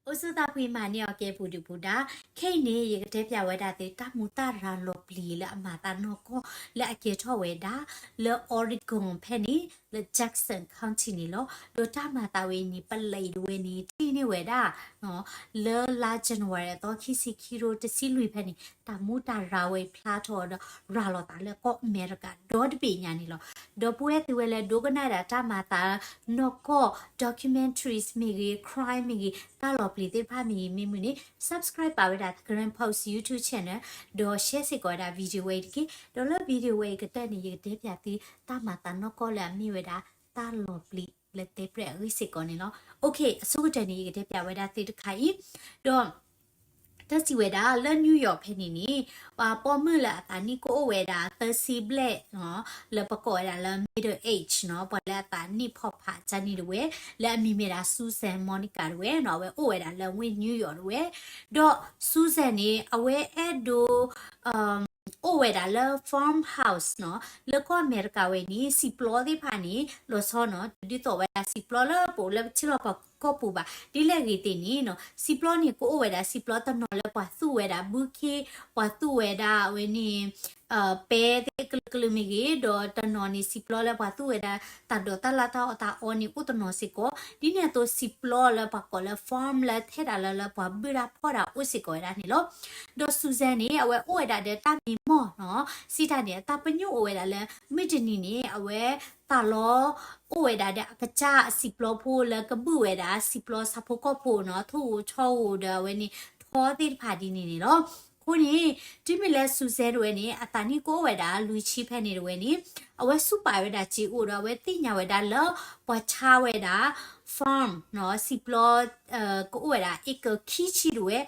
အိၣ်ဆူၣ်သးဖှံမၤန့ၢ်အီၤကဲပူၤဒုၣ်ပူၤဒါ, ခဲအံၤန့ၣ် ယကတဲပၠးဝဲဒၣ်သုတၢ်မူတၢ်ရၤလီၤပျံၤလၢအမၤသးနီၢ်ကီၢ်လၢအကဲထီၣ်ဝဲဒၣ် လၢ Oregon ဖဲန့ၣ် လၢ Jackson County န့ၣ်လီၤ. ဒီးတၢ်မၤသးဝဲအံၤန့ၣ် ပလံးတဝဲန့ၣ် ထံၣ်န့ၢ်ဝဲဒၣ် လၢလါ January အသီခံဆံခံရိတဆံလွံၢ်ဖဲန့ၣ် တၢ်မူတၢ်ရၤဝဲဖျါထီၣ်ဒီးရၤလီၤသးလၢကီၢ်အမဲရကၤဒီတဘ့ၣ်ညါန့ၣ်လီၤ. ဒီပုၢ်ဝဲၢ်သုဝဲလၢဒိကနၣ်ဒၣ်တၢ်မၤသးနီၢ်ကီၢ် documentaries မ့ၢ်ဂ့ၤ crime မ့ၢ်ဂ့ၤ တၢ်လီၤပျံၤသ့ၣ်တဖၣ်မ့ၢ်ဂ့ၤ မ့ၢ်မုာ်န့ၣ် subscribe ပာ်ဝဲဒၣ် Karen Post YouTube channel ဒီး share စ့ၢ်ကီးဝဲဒၣ် video ဝဲအံၤတက့ၢ်. ဒီးလၢ video ဝဲအံၤကတၢၢ်န့ၣ် ယကတဲပၠးသု တၢ်မၤသးနီၢ်ကီၢ်လၢအမ့ၢ်ဝဲဒၣ် တၢ်လီၤပျံၤလၢတဲပြဲၢ်အဂ့ၢ်စ့ၢ်ကီးန့ၣ်လီၤ. Okay, အဆိကတၢၢ်န့ၣ် ယကတဲပၠးဝဲဒၣ်သုတခါအံၤ, ဒီး တၢ်စံးဝဲဒၣ် လၢ New York ဖဲန့ၣ်န့ၣ် ပှၤပိာ်မုၣ်လၢအသးနံၣ်ကအိၣ်ဝဲဒၣ်သၢဆံဘျဲၣ်နီၤ, လၢပကိးဝဲဒၣ်လၢ middle age နီၤ, ပှၤလၢအသးနံၣ်ဖီၣ်ဖးကၢ်န့ၣ်တဝဲ, လၢအမံၤမ့ၢ်ဒၣ် Susan Monica တဝဲနီၤ, အဝဲအိၣ်ဝဲဒၣ်လၢဝ့ၢ် New York တဝဲ, ဒီး Susan န့ၣ် အဝဲအဲၣ်ဒိး အိၣ်ဝဲဒၣ်လၢ farmhouse နီၤ, လၢကီၢ်အမဲရကၤဝဲန့ၣ် စံာ်ပျီသ့ၣ်တဖၣ်န့ၣ် လီၤဆီနီၤ, တဒ်သိးဝဲဒၣ်စံာ်ပျီလၢပအိၣ်လၢပထံလီၢ်ကီၢ်ပူၤဘၣ်. ဒ်လဲၣ်ဂ့ၤသ့ၣ်န့ၣ်နီၤ, စံာ်ပျီန့ၣ် ကအိၣ်ဝဲဒၣ်စံာ်ပျီတနီၤလၢပှၤသူၣ်ဝဲဒၣ်ဘုခ့, ပှၤသူၣ်ဝဲဒၣ်အဝဲန့ၣ် ပဲသ့ၣ်ကလုာ်ကလုာ်မ့ၢ်ဂ့ၤ, ဒီးတနီၤန့ၣ် စံာ်ပျီလၢပှၤသူၣ်ဝဲဒၣ် တၢ်ဒိးတၢ်လၢ်တၢ်အီၣ်တၢ်အီန့ၣ် အိၣ်တနီၤစ့ၢ်ကီး. ဒ်န့ၣ်အသိးစံာ်ပျီလၢပှၤကိးလၢ farm လၢထဲဒၣ်လၢ လၢပှၤဘုၣ်တၢ်ဖှီၣ်တၢ်အိၣ်စ့ၢ်ကီးဝဲဒၣ်န့ၣ်လီၤ. ဒီး Susan န့ၣ် အဝဲအိၣ်ဝဲဒၣ်ဒီးတၢ်မံမီၢ်နီၤ, စံးတၢ်န့ၣ် အတၢ်ပညိၣ်အိၣ်ဝဲဒၣ်လၢ မုၢ်တနံၤန့ၣ် အဝဲသးလီ အိၣ်ဝဲဒၣ်ဒီးအကစၢ်အစံာ်ပျီဖိလၢကဘုၣ်ဝဲဒၣ် စံာ်ပျီဆၣ်ဖိကီၢ်ဖိနီၤ, ထိၣ်ဧိၤဆီဧိၤဒီးအဝဲန့ၣ် ထီသ့ၣ်တဖၣ်ဒ်န့ၣ်န့ၣ်လီၤ. အဃိန့ၣ် တုၤမ့ၢ်လၢ Susan တဝဲန့ၣ် အသးနံၣ်ကအိၣ်ဝဲဒၣ်လွံၢ်ဆံဖဲန့ၣ်တဝဲန့ၣ် အဝဲစူၢ်ပာ်ဝဲဒၣ်စ့အိၣ်ဒီး အဝဲသ့ၣ်ညါဝဲဒၣ်လၢ ပှၤဆါဝဲဒၣ် farm နီၤ, စံာ်ပျီ ကအိၣ်ဝဲဒၣ် acre ခံဆံတဝဲ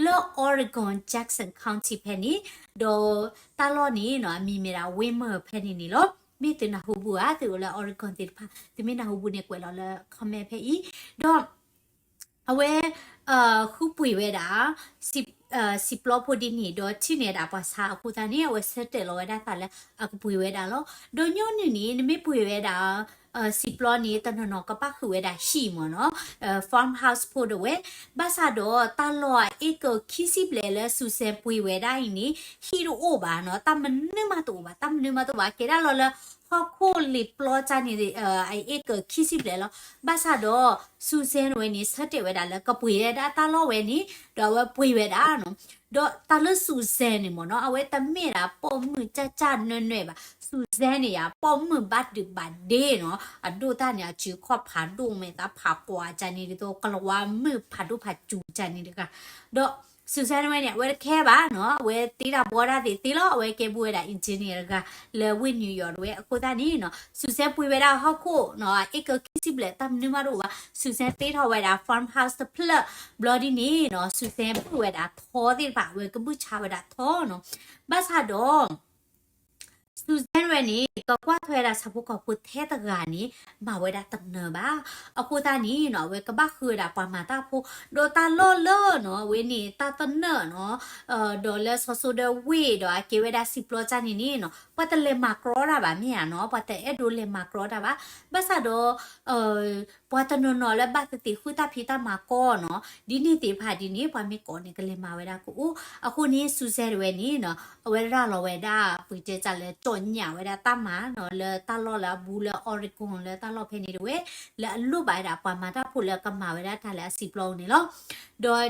လၢ Oregon Jackson County ဖဲန့ၣ်, ဒီးတၢ်လီၢ်န့ၣ်နီၤ အမံၤမ့ၢ်ဒၣ် Waymer ဖဲန့ၣ်န့ၣ်လီၤ. မ့ၢ်သုနၢ်ဟူဘူးဧါ, သုအိၣ်လၢ Oregon သ့ၣ်တဖၣ် သုမ့ၢ်နၢ်ဟူဘူးန့ၣ် ကွဲးလီၤလၢ comment ဖဲအံၤ, ဒီး အဝဲ ဃုပှ့ၤဝဲဒၣ် စံာ်ပျီဖိဒ်န့ၣ် ဒီးထံၣ်န့ၢ်ဒၣ်ပှၤဆါအဃိသတးန့ၣ် အဝဲဆၢတဲာ်လီၤဝဲဒၣ်သးလၢအကပှ့ၤဝဲဒၣ်လီၤ. ဒီးညီနုၢ်န့ၣ် နမ့ၢ်ပှ့ၤဝဲဒၣ် စံာ်ပျီန့ၣ် တနီၤနီၤကဘၣ်ဃုာ်ဝဲဒၣ်ဟံၣ်မ့ၢ်နီၤ, farmhouse ဖိတဝဲ, ဘၣ်ဆၣ်ဒီးတၢ်လီၢ်အ acre ခံဆံဘျဲၣ်လၢ Susan ပှ့ၤဝဲဒၣ်အံၤန့ၣ် ဟံၣ်တအိၣ်ဘၣ်နီၤ, တၢ်မနုၤမးတအိၣ်ဘၣ်, တၢ်မနုၤမးတအိၣ်ဘၣ်, ကဲဒၣ်လီၤလၢ ဟီၣ်ခိၣ်လ့ၤပျီကၢ်န့ၣ် အ acre ခံဆံဘျဲၣ်လီၤ. ဘၣ်ဆၣ်ဒီး Susan ဝဲန့ၣ် ဆၢတဲာ်ဝဲဒၣ်လၢကပှ့ၤဝဲဒၣ်တၢ်လီၢ်ဝဲန့ၣ် ဒီးအဝဲပှ့ၤဝဲဒၣ်နီၤ. ဒီးတၢ်လၢ Susan န့ၣ်မ့ၢ်နီၤ, အဝဲတမ့ၢ်ဒၣ်ပိာ်မုၣ်ကၢ်ကၢ်နၢၤနၢၤဘၣ်. Susan န့ၣ်ယၤ ပိာ်မုၣ်ဘၣ်ဒုးဘၣ်ဒ့နီၤ, အဒိၣ်တၢ်န့ၣ် အစုခီၣ်ဖးဒိၣ်မဲာ်သးဖးကွၢ်ကၢ်န့ၣ် ဒ်သိးကလၤဝါမုၣ်ဖးဒိၣ်ဖးစူၤကၢ်န့ၣ်တဂၤ, ဒီး Susan ဝဲန့ၣ် အဝဲတခဲဘၣ်နီၤ, အဝဲသ့တၢ်ဘှီတၢ်သ့ၣ်သ့လီၤ, အဝဲကဲဘူးဝဲဒၣ် engineer တဂၤ လၢဝ့ၢ် New York တဝဲ. အဃိသတးန့ၣ်နီၤ Susan ပှ့ၤဝဲဒၣ်ဟီၣ်ခိၣ်နီၤ acre ခံဆံဘျဲၣ် တၢ်မနုၤမးတအိၣ်ဘၣ်, Susan သ့ထီၣ်ဝဲဒၣ် farmhouse တဖျၢၣ်, ဘျီဒ်န့ၣ်နီၤ Susan ဘုၣ်ဝဲဒၣ်ထီသ့ၣ်တဖၣ် အဝဲကဘုၣ်ဆါဝဲဒၣ်ထီနီၤ. ဘၣ်ဆၣ်ဒီး Susan ဝဲန့ၣ် ကကွၢ်ထွဲဝဲဒၣ်ဆၣ်ဖိကီၢ်ဖိထဲတဂၤန့ၣ် မၤဝဲဒၣ်တနၢၤဘၣ်. အဃိသတးန့ၣ်နီၤ အဝဲကဘၣ်ဃုဝဲဒၣ်ပှၤမၤတၢ်ဖိ, ဒီးတၢ်လီၢ်လၢနီၤ အဝဲန့ၣ် တၢ်သနၢၣ်နီၤ, ဒီးလၢစီၤစိဒီဝ့ၢ်ဒီးအကဲဝဲဒၣ်စံာ်ပျီကၢ်န့ၣ်န့ၣ်နီၤ ပှၤတလဲၤမၤကြီတၢ်ဘၣ်မ့ၢ်ဧါနီၤ, ပှၤတအဲၣ်ဒိးလဲၤမၤကြီတၢ်ဘၣ်. ဘၣ်ဆၣ်ဒီး ပှၤတနီၤနီၤလၢဘၣ်သ့ၣ်သ့ၣ်ဃုတၢ်ဖံးတၢ်မၤကီနီၤ, ဒ်န့ၣ်သ့ၣ်တဖၣ်ဒ်န့ၣ် ပှၤမ့ၢ်ကိးန့ၣ် ကလဲၤမၤဝဲဒၣ်ကအိၣ်. အဃိန့ၣ် Susan တဝဲန့ၣ်နီၤ အဝဲရၤလီၤဝဲဒၣ် ပှ့ၤတဲတၢ်လၢ ကၠီၣ်ညၣ်ဝဲဒၣ်တၢ်မၤနီၤ လၢတၢ်လီၢ်လၢအဘူးလၢ Oregon လၢတၢ်လီၢ်ဖဲန့ၣ်တဝဲ, လၢအလိၣ်ဘၣ်ဝဲဒၣ်ပှၤမၤတၢ်ဖိလၢကမၤဝဲဒၣ်တၢ်လၢအစံာ်ပျီန့ၣ်လီၤ.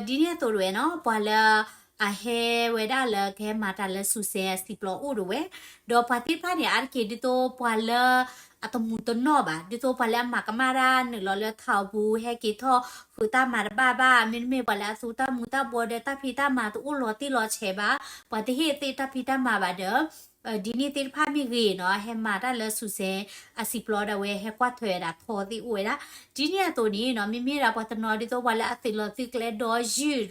ဒီးဒ်န့ၣ်အသိးတဝဲနီၤ ပှၤလၢ အဟဲဝဲဒၣ်လၢကဟဲမၤတၢ်လၢ Susan အစံာ်ပျီအိၣ်တဝဲ, ဒီးပှၤသ့ၣ်တဖၣ်န့ၣ် အါတက့ၢ်ဒ်သိးပှၤလၢ အတမူးတနီၣ်ဘၣ်, ဒ်သိးပှၤလၢအမၤကမၣ်တၢ်နုာ်လီၤလၢထးပူၤ ဟဲက့ၤထီၣ်ဃုာ်တၢ်မၤတဘၣ်ဘၣ်, မ့တမ့ၢ်ပှၤလၢအသူတၢ်မူၤတၢ်ဘှီဒီးတၢ်ဖံးတၢ်မၤတအိၣ်လီၤတံၢ်လီၤဆဲးဘၣ်, ပှၤတဟ့ၣ်သ့ၣ်တၢ်ဖံးတၢ်မၤဘၣ်ဒီး ဒ်န့ၣ်သ့ၣ်တဖၣ်မ့ၢ်ဂ့ၤနီၤ ဟဲမၤတၢ်လၢ Susan အစံာ်ပျီဒၣ်ဝဲ ဟဲကွၢ်ထွဲဝဲဒၣ်ထီသ့ၣ်အိၣ်ဝဲဒၣ်. ဒ်န့ၣ်အသိးန့ၣ်နီၤ မ့မ့ၢ်ဒၣ်ပှၤတနီၤဒ်သိးပှၤလၢအသုးလီၤသုးကျဲဒီယုၢ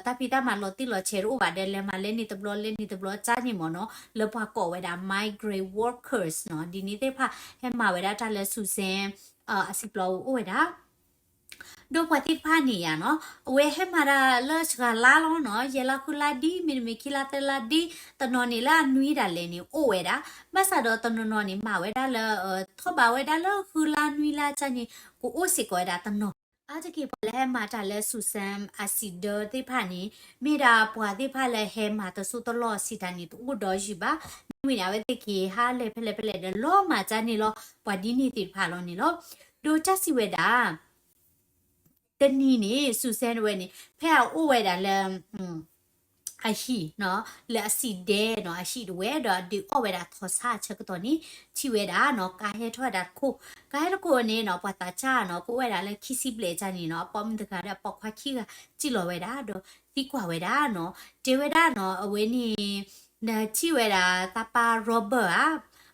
်ဒီး တၢ်ဖံးတၢ်မၤလီၤတံၢ်လီၤဆဲးတအိၣ်ဘၣ်ဒီး လဲၤမၤလၢန့ၣ်တဘျီလၢန့ၣ်တဘျီကၢ်န့ၣ်မ့ၢ်နီၤ လၢပှၤကိးဝဲဒၣ် migrant workers နီၤ ဒ်န့ၣ်သ့ၣ်တဖၣ် ဟဲမၤဝဲဒၣ်တၢ်လၢ Susan အစံာ်ပျီအိၣ်ဝဲဒၣ် ဒီးပှၤသ့ၣ်တဖၣ်န့ၣ်ယါနီၤ အဝဲဟဲမၤတၢ်လၢစှၤလါလီၤနီၤ ယဲၢ်လါဃုလါဒ် မ့တမ့ၢ်ခံလါသၢလါဒ် တနီၤန့ၣ်လၢအနွံဒၣ်လဲာ်န့ၣ် အိၣ်ဝဲဒၣ်. ဘၣ်ဆၣ်ဒီးတနီၤနီၤန့ၣ် မၤဝဲဒၣ်လၢ ထီၣ်ဘးဝဲဒၣ်လၢဃုလါနွံလါကၢ်န့ၣ် ကအိၣ်စ့ၢ်ကီးဝဲဒၣ်တနီၤ အါတက့ၢ်ပှၤလၢဟဲမၤတၢ်လၢ Susan အစံးဒၢသ့ၣ်တဖၣ်န့ၣ် မ့ၢ်ဒၣ်ပှၤသ့ၣ်တဖၣ်လၢဟဲမၤတစိၢ်တလီၢ်စံးတၢ်န့ၣ် တအိၣ်ဒီးယုၢ်ဘၣ်. မ့မ့ၢ်န့ၣ် အဝဲသ့ၣ်က့ၤဟးလဲၤဖဲလဲၣ်ဖဲလဲၣ်ဒီးလီၤမၢ်ကၠါန့ၣ်လီၤ ပှၤဒ်န့ၣ်သ့ၣ်တဖၣ်လီၤန့ၣ်လီၤ. ဒီးတၢ်စံးဝဲဒၣ် တနံၤန့ၣ် Susan တဝဲန့ၣ် ဖဲအအိၣ်ဝဲဒၣ်လၢ အဟံၣ်နီၤ လၢအစံးဒဲနီၤ အဟံၣ်တဝဲ ဒီးအဒုးအီၣ်ဝဲဒၣ်ထီၣ်ဆါအဆၢကတီၢ်န့ၣ် ထံၣ်ဝဲဒၣ်နီၤ ကါဟဲထီၣ်ဝဲဒၣ်တခိၣ်, ကါဟဲတခိၣ်န့ၣ်နီၤ ပှၤသးစၢ်နီၤ ကအိၣ်ဝဲဒၣ်လၢခံဆံဘျဲၣ်ကၢ်န့ၣ်နီၤ အပိာ်မုၣ်တဂၤဒီးအပိာ်ခွါခံဂၤ စံၣ်လီၤဝဲဒၣ် ဒီးသံကွၢ်ဝဲဒၣ်နီၤ တဲဝဲဒၣ်နီၤ အဝဲန့ၣ် နထံၣ်ဝဲဒၣ်သးပၢ် Robert ဧါ,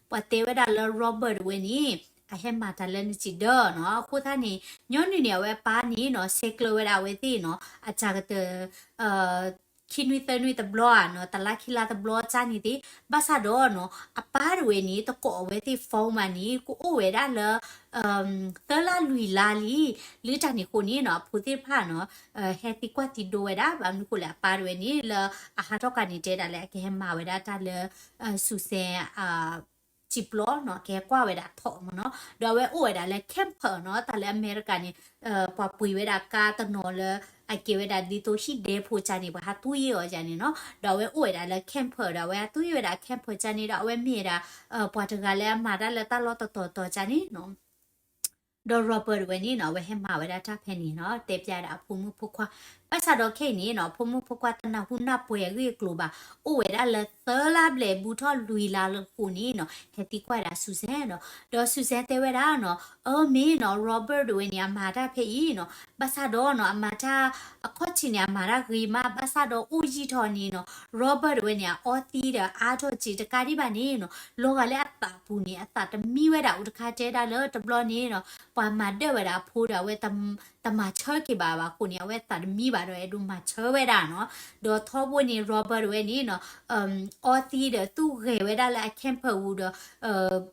ပှၤတဲဝဲဒၣ်လၢ Robert တဝဲန့ၣ် အဟဲမၤတၢ်လၢနစံးဒၢနီၤ အဃိသတးန့ၣ် ညီနုၢ်န့ၣ် အဝဲအပၢ်န့ၣ်နီၤ ဆဲးကျၢဝဲဒၣ်အဝဲသ့ၣ်နီၤ အစှၤကတၢၢ် ခံနွံသၢနွံတဘျီဧါနီၤ တလါခံလါတဘျီကၢ်န့ၣ်သ့ၣ် ဘၣ်ဆၣ်ဒီးနီၤ အပၢ်တဝဲန့ၣ် တကိးအဝဲသ့ၣ် phone ဘၣ်န့ၣ် ကအိၣ်ဝဲဒၣ်လၢ သၢလါလွံၢ်လါလံ လၢတၢ်န့ၣ်အဃိန့ၣ်နီၤ အဖိသ့ၣ်တဖၣ်နီၤ ဟဲသံကွၢ်သံဒိဝဲဒၣ် ဘၣ်မနုၤဃိလဲၣ် အပၢ်တဝဲန့ၣ် လၢအဟးထီၣ်ကၢ်န့ၣ် တဲဒၣ်လၢအကဟဲမၤဝဲဒၣ်တၢ်လၢ Susan စံာ်ပျီနီၤ ကဟဲကွၢ်ဝဲဒၣ်ထီၣ်မ့ၢ်နီၤ ဒီးအဝဲအိၣ်ဝဲဒၣ်လၢ camper နီၤ တၢ်လၢအမဲရကၤန့ၣ် ပှၤပှ့ၤဝဲဒၣ်ကါတနီၤလၢ အကဲဝဲဒၣ်ဒ်သိးဟံၣ်ဒဲဖိကၢ်န့ၣ် ပှၤဟးသူၣ်ယ့ၢ်အီၤကၢ်န့ၣ်နီၤ ဒီးအဝဲအိၣ်ဝဲဒၣ်လၢ camper ဒီးအဝဲဟးသူၣ်ယ့ၢ်ဝဲဒၣ် camper ကၢ်န့ၣ်ဒီး အဝဲမ့ၢ်ဝဲဒၣ် ပှၤတဂၤလၢအမၤတၢ်လၢတၢ်လီၢ်တတီၤတီၤကၢ်န့ၣ်နီၤ ဒီး Robert တဝဲန့ၣ်နီၤ အဝဲဟဲမၤဝဲဒၣ်တၢ်ဖဲန့ၣ်နီၤ တဲပျးဒၣ်အဖိမုၣ်ဖိခွါ ဘၣ်ဆၣ်ဒီးခဲအံၤန့ၣ်နီၤ အဖိမုၣ်ဖိခွါတနၢ်ဟူနၢ်ပှဲၤအဂ့ၢ်အကျိၤဘၣ် အိၣ်ဝဲဒၣ်လၢသၢလါဘျဲၣ်ဘူးထီၣ်လွံၢ်လါလၢအဃိန့ၣ်နီၤ ဟဲသံကွၢ်ဒၣ် Susan နီၤ ဒီး Susan တဲဝဲဒၣ်နီၤ အၢ မ့ၢ်နီၤ Robert တဝဲန့ၣ် အမၤတၢ်ဖဲအံၤနီၤ ဘၣ်ဆၣ်ဒီးနီၤ အမၤတၢ် အခီၣ်ထံးန့ၣ် အမၤတၢ်ဂ့ၤမး ဘၣ်ဆၣ်ဒီးအိၣ်ယံာ်ထီၣ်န့ၣ်နီၤ Robert တဝဲန့ၣ် အအီသံဒီးအါထီၣ်စ့တကးဒံးဘၣ်န့ၣ်နီၤ လီၤဂာ်လၢအသးပူၤန့ၣ် အသးတမံဝဲဒၣ်အိၣ်တခါတဲဒၣ်လၢတဘျီန့ၣ်နီၤ ပှၤမၤဒၢၣ်ဝဲဒၣ်အဖိဒီးအဝဲ တမၤဆၢက့ၤဘၣ်ဘၣ်အဃိန့ၣ် အဝဲသးတမံဘၣ်ဒီးအဲၣ်ဒိးမၤဆၢဝဲဒၣ်နီၤ ဒီးထီဘိန့ၣ် Robert တဝဲန့ၣ်နီၤ အီသံဒီးသူၣ်ဂဲၤဝဲဒၣ်လၢအ camper ပူၤဒီး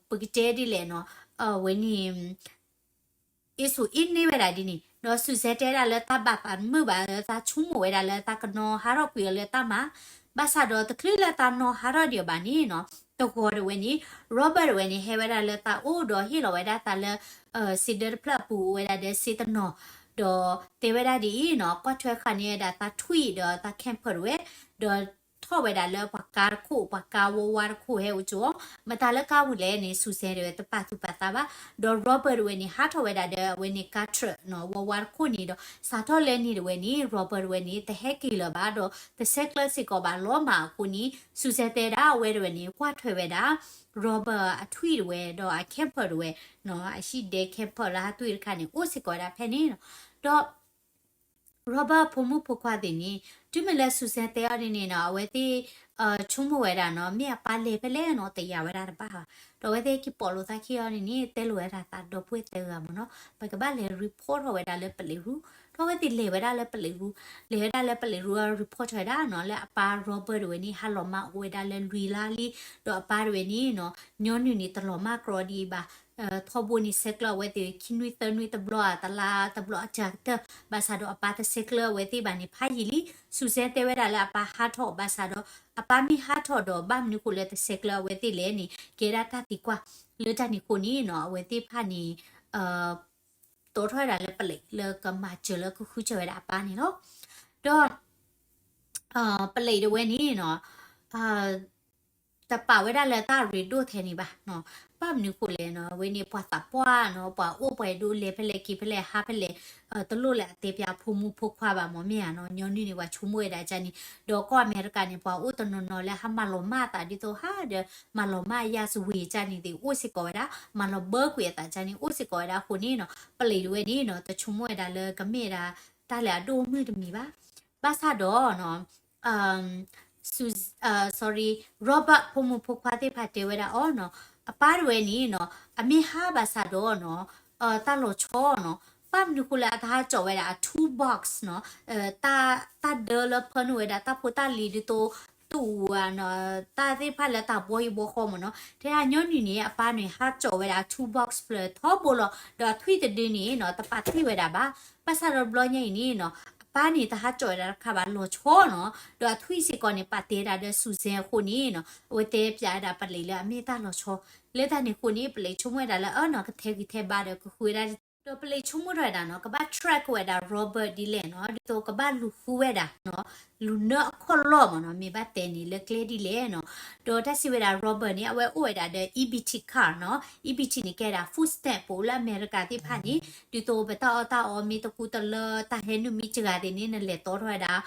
ပကတဲဒ်လဲၣ်နီၤ အဝဲန့ၣ် အ့ၣ်ဆူၣ်အ့ၣ်န့ၢ်ဝဲဒၣ်ဒ်န့ၣ် ဒီး Susan တဲဒၣ်လၢတၢ်ဘၣ်သးတမုာ်ဘၣ် သးဆိကမိၣ်ဝဲဒၣ်လၢသးကနီၤဟးထီၣ်ကွံာ်အီၤလၢတၢ်မၤ ဘၣ်ဆၣ်ဒီးတချုးလၢသးနီၤဟးထီၣ်ဒံးအီၤဘၣ်န့ၣ်နီၤ တဂီၤတဝဲန့ၣ် Robert တဝဲန့ၣ် ဟဲဝဲဒၣ်လၢသးအိၣ်ဒီးဟ့ၣ်လီၤဝဲဒၣ်သးလၢ စံးဒၢတဖျၢၣ်အပူၤအိၣ်ဝဲဒၣ်ဒီးစ့တနီၤ ဒီးတဲဝဲဒၣ်ဒ်အံၤနီၤ ကွၢ်ထွဲဃာ်န့ၢ်ဝဲဒၣ်သးထွံၣ်ဒီးသး camper တဝဲ ဒီးထီၣ်ဝဲဒၣ်လၢပှၤကါတခိၣ် ပှၤကါဝါဝါတခိၣ်ဟဲအိၣ်ကၠိ မတၤလၢကါဝံၤလဲၣ်န့ၣ် Susan တဝဲတပာ်သူၣ်ပာ်သးဘၣ် ဒီး Robert တဝဲန့ၣ် ဟးထီၣ်ဝဲဒၣ်ဒီးအဝဲန့ၣ်ကါ truck နီၤ ဝါဝါတခိၣ်န့ၣ်ဒီး စးထီၣ်လၢန့ၣ်တဝဲန့ၣ် Robert တဝဲန့ၣ် တဟဲက့ၤလၢၤဘၣ်ဒီး တဆဲးကျၢစ့ၢ်ကီးဘၣ်လီၤမၢ်အဃိန့ၣ် Susan တဲဒၣ်အဝဲတဝဲန့ၣ် ကွၢ်ထွဲဝဲဒၣ် Robert အထွံၣ်တဝဲ ဒီးအ camper တဝဲ အဟံၣ်ဒဲ camper လၢဟးတွံၢ်တခါန့ၣ်အိၣ်စ့ၢ်ကီးဝဲဒၣ်ဖဲန့ၣ်နီၤ ဒီး Robert အဖိမုၣ်ဖိခွါသ့ၣ်န့ၣ် တုၤမ့ၢ်လၢ Susan တဲအီၤဒ်န့ၣ်နီၤ အဝဲသ့ၣ် ဆိကမိၣ်ဝဲဒၣ်နီၤ မ့ၢ်အပၢ်လဲၤဖဲလဲၣ်နီၤ တယာ်ဝဲဒၣ်တဘၣ်ဘၣ် ဒီးအဝဲသ့ၣ်က့ၤပိာ်လိာ်သးခံအီၤဒ်န့ၣ် တဲလိာ်ဝဲဒၣ်သးဒီပုၢ်ဝဲၢ်သၢဂၤမ့ၢ်နီၤ ပကဘၣ်လဲၤ report ထီၣ်ဝဲဒၣ်လၢပလံးရူ ဒီးအဝဲသ့ၣ်လဲၤဝဲဒၣ်လၢပလံးရူ လဲၤဝဲဒၣ်လၢပလံးရူ report ထီၣ်ဝဲဒၣ်နီၤ လၢအပၢ် Robert တဝဲန့ၣ် ဟးလီၤမၢ်အိၣ်ဝဲဒၣ်လၢလွံၢ်လါလံ ဒီးအပၢ်တဝဲန့ၣ်နီၤ ညီနုၢ်န့ၣ်တလီၤမၢ်ကြီဒံးဘၣ် ထီဘိန့ၣ် ဆဲးကျၢအဝဲသ့ၣ် ခံနွံသၢနွံတဘျီဧါ တလါတဘျီအစှၤကတၢၢ် ဘၣ်ဆၣ်ဒီးအပၢ်တဆဲးကျၢအဝဲသ့ၣ်ဘၣ်န့ၣ် ဖးယံာ်လံ Susan တဲဝဲဒၣ်လၢအပၢ်ဟးထီၣ် ဘၣ်ဆၣ်ဒီး အပၢ်မ့ၢ်ဟးထီၣ်ဒီး ဘၣ်မနုၤဃိလၢတဆဲးကျၢအဝဲသ့ၣ်လဲၣ်န့ၣ် ကဲဒၣ်တၢ်သံကွၢ် လၢတၢ်န့ၣ်အဃိန့ၣ်နီၤ အဝဲသ့ၣ်တဖၣ်န့ၣ် တီထီၣ်ဝဲဒၣ်လၢပလံး လၢကမၤစၢၤလၢကဃုစၢၤဝဲဒၣ်အပၢ်န့ၣ်လီၤ. ဒီး ပလံးတဝဲန့ၣ်နီၤ တပာ်ဝဲဒၣ်လၢတၢ်ရ့ဒိၣ်ထဲန့ၣ်ဘၣ်နီၤ ဘၣ်မနုၤဃိလဲၣ်နီၤ အဝဲန့ၣ်ပှၤသးပှၢ်နီၤ ပှၤအိၣ်ပှၤအဲၣ်ဒိးလဲၤဖဲလဲၣ်က့ၤဖဲလဲၣ်ဟးဖဲလဲၣ် တလိၣ်လၢအတဲပျးအဖိမုၣ်ဖိခွါဘၣ်မ့ၢ်မ့ၢ်ဧါနီၤ ညီနုၢ်န့ၣ် ပှၤဆိကမိၣ်ဝဲဒၣ်ကၢ်န့ၣ် ဒီးကီၢ်အမဲရကၤန့ၣ် ပှၤအိၣ်တနီၤနီၤလၢဟးမၤလီၤမၢ်အသးဒ်သိးဟးဒီး မၤလီၤမၢ်အယၢ်စဝ့ၤကၢ်န့ၣ်သ့ၣ်အိၣ်စ့ၢ်ကီးဝဲဒၣ် မၤလီၤဘၢကွံာ်အသးကၢ်န့ၣ် အိၣ်စ့ၢ်ကီးဝဲဒၣ်အဃိန့ၣ်နီၤ ပလံးတဝဲန့ၣ်နီၤ တဆိကမိၣ်ဝဲဒၣ်လၢကမ့ၢ်ဝဲဒၣ် တၢ်လၢအဒိၣ်မုၢ်တမံၤဘၣ် ဘၣ်ဆၣ်ဒီးနီၤ sorry Robert ဖိမုၣ်ဖိခွါသ့ၣ်တဖၣ်တဲဝဲဒၣ်အီၤနီၤ အပၢ်တဝဲန့ၣ်နီၤ အမ့ၢ်ဟးဘၣ်ဆၣ်ဒီးနီၤ တၢ်လီၤဆီနီၤ ဘၣ်မနုၤဃိလၢအတဟးကၠီၣ်ဝဲဒၣ်အ tool box နီၤ တၢ်ဒၢလၢဖၢနုာ်ဝဲဒၣ်တၢ်ဖိတၢ်လံၤဒ်သိး တူၣ်ဧါနီၤ တၢ်သ့ၣ်တဖၣ်လၢတၢ်ဘှီယံၤဘှီဃီမ့ၢ်နီၤ တဲဒၣ်ညီနုၢ်န့ၣ် အပၢ်န့ၣ် ဟးကၠီၣ်ဝဲဒၣ်အ tool box ဖျၢၣ်ထီဘိလီၤ ဒီးအထွံၣ်တဒုန့ၣ်နီၤ တပာ်တ့ၢ်ဝဲဒၣ်ဘၣ် ဘၣ်ဆၣ်ဒီးတဘျီညါအံၤန့ၣ်နီၤ အပၢ်န့ၣ် တဟးကၠီၣ်ဝဲဒၣ်တခါဘၣ်လီၤဆီနီၤ ဒီးအထွံၣ်စ့ၢ်ကီးန့ၣ် ပာ်တ့ၢ်ဝဲဒၣ်ဒီး Susan အဃိန့ၣ်နီၤ အဝဲတဲပျးဝဲဒၣ်ပလံးလၢအမ့ၢ်တၢ်လီၤဆီ လၢတၢ်န့ၣ်အဃိန့ၣ် ပလံးဆိကမိၣ်ဝဲဒၣ်လၢအနီၤ ကထဲဂံၢ်ထဲဘါဒီးကဃုဝဲဒၣ် ဒီးပလံးဆိကမိၣ်ထီၣ်ဝဲဒၣ်နီၤ ကဘၣ် track ဝဲဒၣ် Robert ဒ်လဲၣ်နီၤ, ဒ်သိးကဘၣ်လူၤဃုဝဲဒၣ်နီၤ, လူၤနၢအခိၣ်လီၢ်မ့ၢ်နီၤ, မ့ၢ်ဘၣ်တဲန့ၣ်လၢကျဲဒ်လဲၣ်နီၤ. ဒီးတၢ်စံးဝဲဒၣ် Robert န့ၣ် အဝဲအိၣ်ဝဲဒၣ်ဒီး E B T card နီၤ, E B T န့ၣ်ကဲဒၣ် food stamp ပအိၣ်လၢအမဲရကၤသ့ၣ်တဖၣ်န့ၣ်, ဒ်သိးပတၢ်အီၣ်တၢ်အီမ့ၢ်တကူတလၢ တၢ်ဟဲနုာ်မ့ၢ်စှၤသ့ၣ်န့ၣ် နလဲၤတီထီၣ်ဝဲဒၣ်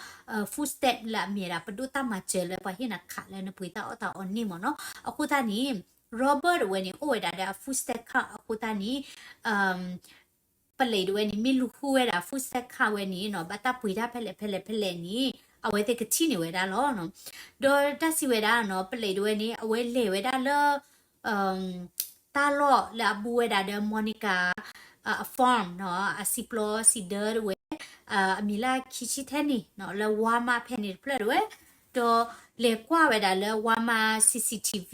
food stamp လၢအမ့ၢ်ဒၣ် ပဒိၣ်တၢ်မၤစၢၤလၢပှၤဟ့ၣ်နၤ card လၢနပှ့ၤတၢ်အီၣ်တၢ်အီန့ၣ်မ့ၢ်နီၤ. အဃိသတးန့ၣ် Robert ဝဲန့ၣ် အိၣ်ဝဲဒၣ်ဒီးအ food stamp card အဃိသတးန့ၣ် ပလံးတဝဲန့ၣ် မ့ၢ်လူၤဃုဝဲဒၣ် food stamp card ဝဲန့ၣ်နီၤ, ဘၣ်တၢ်ပှ့ၤတၢ်ဖဲလဲၣ်ဖဲလဲၣ်ဖဲလဲၣ်န့ၣ် အဝဲသ့ၣ်ကထံၣ်န့ၢ်ဝဲဒၣ်လီၤ. ဒီးတၢ်စံးဝဲဒၣ်နီၤ ပလံးတဝဲန့ၣ် အဝဲလဲၤဝဲဒၣ်လၢ တၢ်လီၢ်လၢအဘူးဝဲဒၣ်ဒီး Monica အ farm နီၤ, အစံာ်ပျီစံာ်ဒၢတဝဲ, အမံၤလၢခံဆံထဲန့ၣ် လၢ Walmart ဖဲန့ၣ်တဖျၢၣ်တဝဲ, ဒီးလဲၤကွၢ်ဝဲဒၣ်လၢ Walmart C C T V